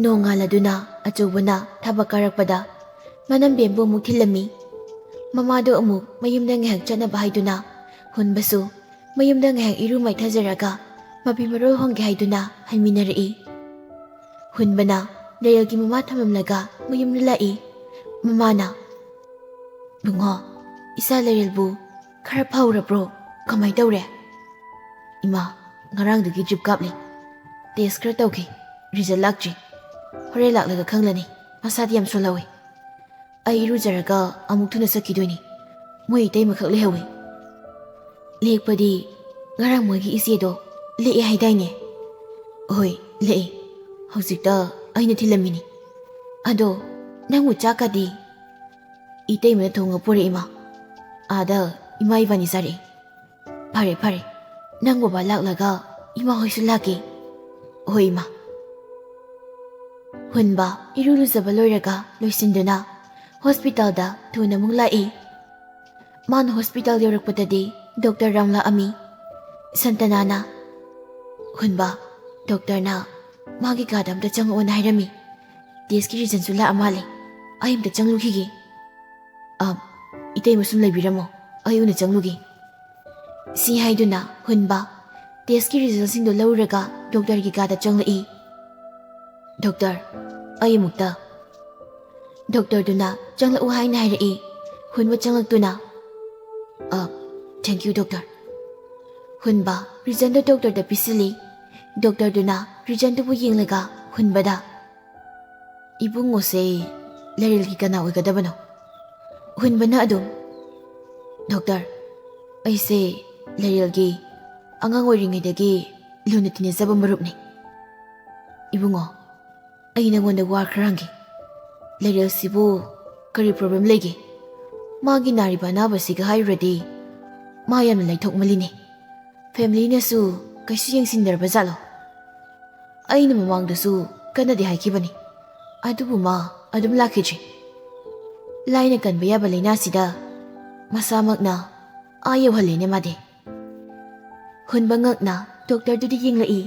ꯅꯣꯡꯉꯥꯜꯂꯗꯨꯅ ꯑꯆꯧꯕꯅ ꯊꯕꯛ ꯀꯥꯔꯛꯄꯗ ꯃꯅꯝꯕꯦꯝꯕꯨ ꯑꯃꯨꯛ ꯊꯤꯜꯂꯝꯃꯤ꯫ ꯃꯃꯥꯗꯨ ꯑꯃꯨꯛ ꯃꯌꯨꯝꯗ ꯉꯥꯏꯍꯥꯛ ꯆꯠꯅꯕ ꯍꯥꯏꯗꯨꯅ ꯍꯨꯟꯕꯁꯨ ꯃꯌꯨꯝꯗ ꯉꯥꯏꯍꯥꯛ ꯏꯔꯨ ꯃꯥꯏꯊꯖꯔꯒ ꯃꯐꯤ ꯃꯔꯣꯜ ꯍꯣꯡꯒꯦ ꯍꯥꯏꯗꯨꯅ ꯍꯟꯃꯤꯟꯅꯔꯛꯏ꯫ ꯍꯨꯟꯕꯅ ꯂꯩꯔꯦꯜꯒꯤ ꯃꯃꯥ ꯊꯝꯂꯝꯂꯒ ꯃꯌꯨꯝꯗ ꯂꯥꯛꯏ꯫ ꯃꯃꯥꯅ, "ꯕꯨꯡꯉꯣ, ꯏꯆꯥ ꯂꯩꯔꯦꯜꯕꯨ ꯈꯔ ꯐꯧꯔꯕ꯭ꯔꯣ? ꯀꯃꯥꯏ ꯇꯧꯔꯦ?" "ꯏꯃꯥ, ꯉꯔꯥꯡꯗꯒꯤ ꯗ꯭ꯔꯤꯞ ꯀꯥꯞꯂꯤ꯫ ꯇꯦꯁ ꯈꯔ ꯇꯧꯈꯤ, ꯔꯤꯖꯜ ꯂꯥꯛꯇ꯭ꯔꯤ꯫ ꯍꯣꯔꯦꯟ ꯂꯥꯛꯂꯒ ꯈꯪꯂꯅꯤ꯫ ꯃꯁꯥꯗꯤ ꯌꯥꯝ ꯁꯣꯜꯍꯧꯋꯤ꯫ ꯑꯩ ꯏꯔꯨꯖꯔꯒ ꯑꯃꯨꯛ ꯊꯨꯅ ꯆꯠꯈꯤꯗꯣꯏꯅꯤ꯫ ꯃꯣꯏ ꯏꯇꯩꯃꯈꯛ ꯂꯩꯍꯧꯋꯤ꯫" "ꯂꯦꯛꯄꯗꯤ ꯉꯔꯥꯡ ꯃꯣꯏꯒꯤ ꯏꯆꯦꯗꯣ ꯂꯦꯛꯑꯦ ꯍꯥꯏꯗꯥꯏꯅꯦ?" "ꯍꯣꯏ, ꯂꯦꯛꯑꯦ꯫ ꯍꯧꯖꯤꯛꯇ ꯑꯩꯅ ꯊꯤꯜꯂꯝꯃꯤꯅꯤ꯫ ꯑꯗꯣ ꯅꯪꯕꯨ ꯆꯥꯛꯀꯗꯤ?" "ꯏꯇꯩꯃꯅ ꯊꯣꯡꯉ ꯄꯨꯔꯛꯏ, ꯏꯃꯥ꯫ ꯑꯥꯗ ꯏꯃꯥ ꯏꯕꯥꯅꯤ ꯆꯥꯔꯛꯏ꯫" "ꯐꯔꯦ, ꯐꯔꯦ꯫ ꯅꯪ ꯕꯕꯥ ꯂꯥꯛꯂꯒ ꯏꯃꯥ ꯍꯣꯏꯁꯨ ꯂꯥꯛꯀꯦ꯫" "ꯍꯣꯏ, ꯏꯃꯥ꯫" ꯍꯨꯟꯕ ꯏꯔꯨ ꯂꯨꯖꯕ ꯂꯣꯏꯔꯒ ꯂꯣꯏꯁꯤꯟꯗꯨꯅ ꯍꯣꯁꯄꯤꯇꯥꯜꯗ ꯊꯨꯅ ꯑꯃꯨꯛ ꯂꯥꯛꯏ꯫ ꯃꯥꯅ ꯍꯣꯁꯄꯤꯇꯥꯜ ꯌꯧꯔꯛꯄꯗꯗꯤ ꯗꯣꯛꯇꯔ ꯔꯥꯝ ꯂꯥꯛꯑꯝꯃꯤ꯫ ꯁꯟꯇꯅꯥꯅ, "ꯍꯨꯟꯕ, ꯗꯣꯛꯇꯔꯅ ꯃꯥꯒꯤ ꯀꯥꯗ ꯑꯝꯇ ꯆꯪꯉꯛꯑꯣꯅ ꯍꯥꯏꯔꯝꯃꯤ꯫ ꯇꯦꯁꯀꯤ ꯔꯤꯖꯟꯁꯨ ꯂꯥꯛꯑ ꯃꯥꯜꯂꯦ꯫ ꯑꯩ ꯑꯝꯇ ꯆꯪꯂꯨꯈꯤꯒꯦ꯫" "ꯑ, ꯏꯇꯩꯃ ꯁꯨꯝ ꯂꯩꯕꯤꯔꯝꯃꯣ, ꯑꯩ ꯎꯅ ꯆꯪꯂꯨꯒꯦ꯫" ꯁꯤ ꯍꯥꯏꯗꯨꯅ ꯍꯨꯟꯕ ꯇꯦꯁꯀꯤ ꯔꯤꯖꯜꯁꯤꯡꯗꯣ ꯂꯧꯔꯒ ꯗꯣꯛꯇꯔꯒꯤ ꯀꯥꯗ ꯆꯪꯂꯛꯏ꯫ "ꯗꯣꯛꯇꯔ, ꯑꯩ ꯑꯃꯨꯛꯇ꯫" ꯗꯣꯛꯇꯔꯗꯨꯅ ꯆꯪꯂꯛꯎ ꯍꯥꯏꯅ ꯍꯥꯏꯔꯛꯏ꯫ ꯍꯨꯟꯕ ꯆꯪꯂꯛꯇꯨꯅ, "ꯑ, thank you, ꯗꯣꯛꯇꯔ꯫" ꯍꯨꯟꯕ ꯔꯤꯖꯟꯗꯨ ꯗꯣꯛꯇꯔꯗ ꯄꯤꯁꯤꯜꯂꯤ꯫ ꯗꯣꯛꯇꯔꯗꯨꯅ ꯔꯤꯖꯟꯗꯨꯕꯨ ꯌꯦꯡꯂꯒ ꯍꯨꯟꯕꯗ, "ꯏꯕꯨꯡꯉꯣꯁꯦ ꯂꯩꯔꯦꯜꯒꯤ ꯀꯅꯥ ꯑꯣꯏꯒꯗꯕꯅꯣ?" ꯍꯨꯟꯕꯅ ꯑꯗꯨꯝ, "ꯗꯣꯛꯇꯔ, ꯑꯩꯁꯦ ꯂꯩꯔꯦꯜꯒꯤ ꯑꯉꯥꯡ ꯑꯣꯏꯔꯤꯉꯩꯗꯒꯤ ꯂꯨꯅ ꯇꯤꯟꯅꯖꯕ ꯃꯔꯨꯞꯅꯤ꯫ ꯏꯕꯨꯡꯉꯣ, ꯑꯩ ꯅꯉꯣꯟꯗ ꯋꯥ ꯈꯔ ꯍꯪꯒꯦ꯫ ꯂꯩꯔꯦꯜꯁꯤꯕꯨ ꯀꯔꯤ ꯄ꯭ꯔꯣꯕ꯭ꯂꯦꯝ ꯂꯩꯒꯦ? ꯃꯥꯒꯤ ꯅꯥꯔꯤꯕ ꯑꯅꯥꯕꯁꯤꯒ ꯍꯥꯏꯔꯨꯔꯗꯤ ꯃꯥ ꯌꯥꯝꯅ ꯂꯥꯏꯊꯣꯛꯃꯜꯂꯤꯅꯦ꯫ ꯐꯦꯃꯤꯂꯤꯅꯁꯨ ꯀꯩꯁꯨ ꯌꯦꯡꯁꯤꯟꯗ꯭ꯔꯕ ꯖꯥꯠꯂꯣ? ꯑꯩꯅ ꯃꯃꯥꯡꯗꯁꯨ ꯀꯟꯅꯗꯤ ꯍꯥꯏꯈꯤꯕꯅꯤ, ꯑꯗꯨꯕꯨ ꯃꯥ ꯑꯗꯨꯝ ꯂꯥꯛꯈꯤꯗ꯭ꯔꯤ꯫ ꯂꯥꯏꯅ ꯀꯟꯕ ꯌꯥꯕ ꯂꯥꯏꯅꯥꯁꯤꯗ ꯃꯁꯥꯃꯛꯅ ꯑꯥ ꯌꯧꯍꯜꯂꯦꯅꯦ ꯃꯥꯗꯤ꯫" ꯍꯨꯟꯕ ꯉꯛꯅ ꯗꯣꯛꯇꯔꯗꯨꯗ ꯌꯦꯡꯂꯛꯏ꯫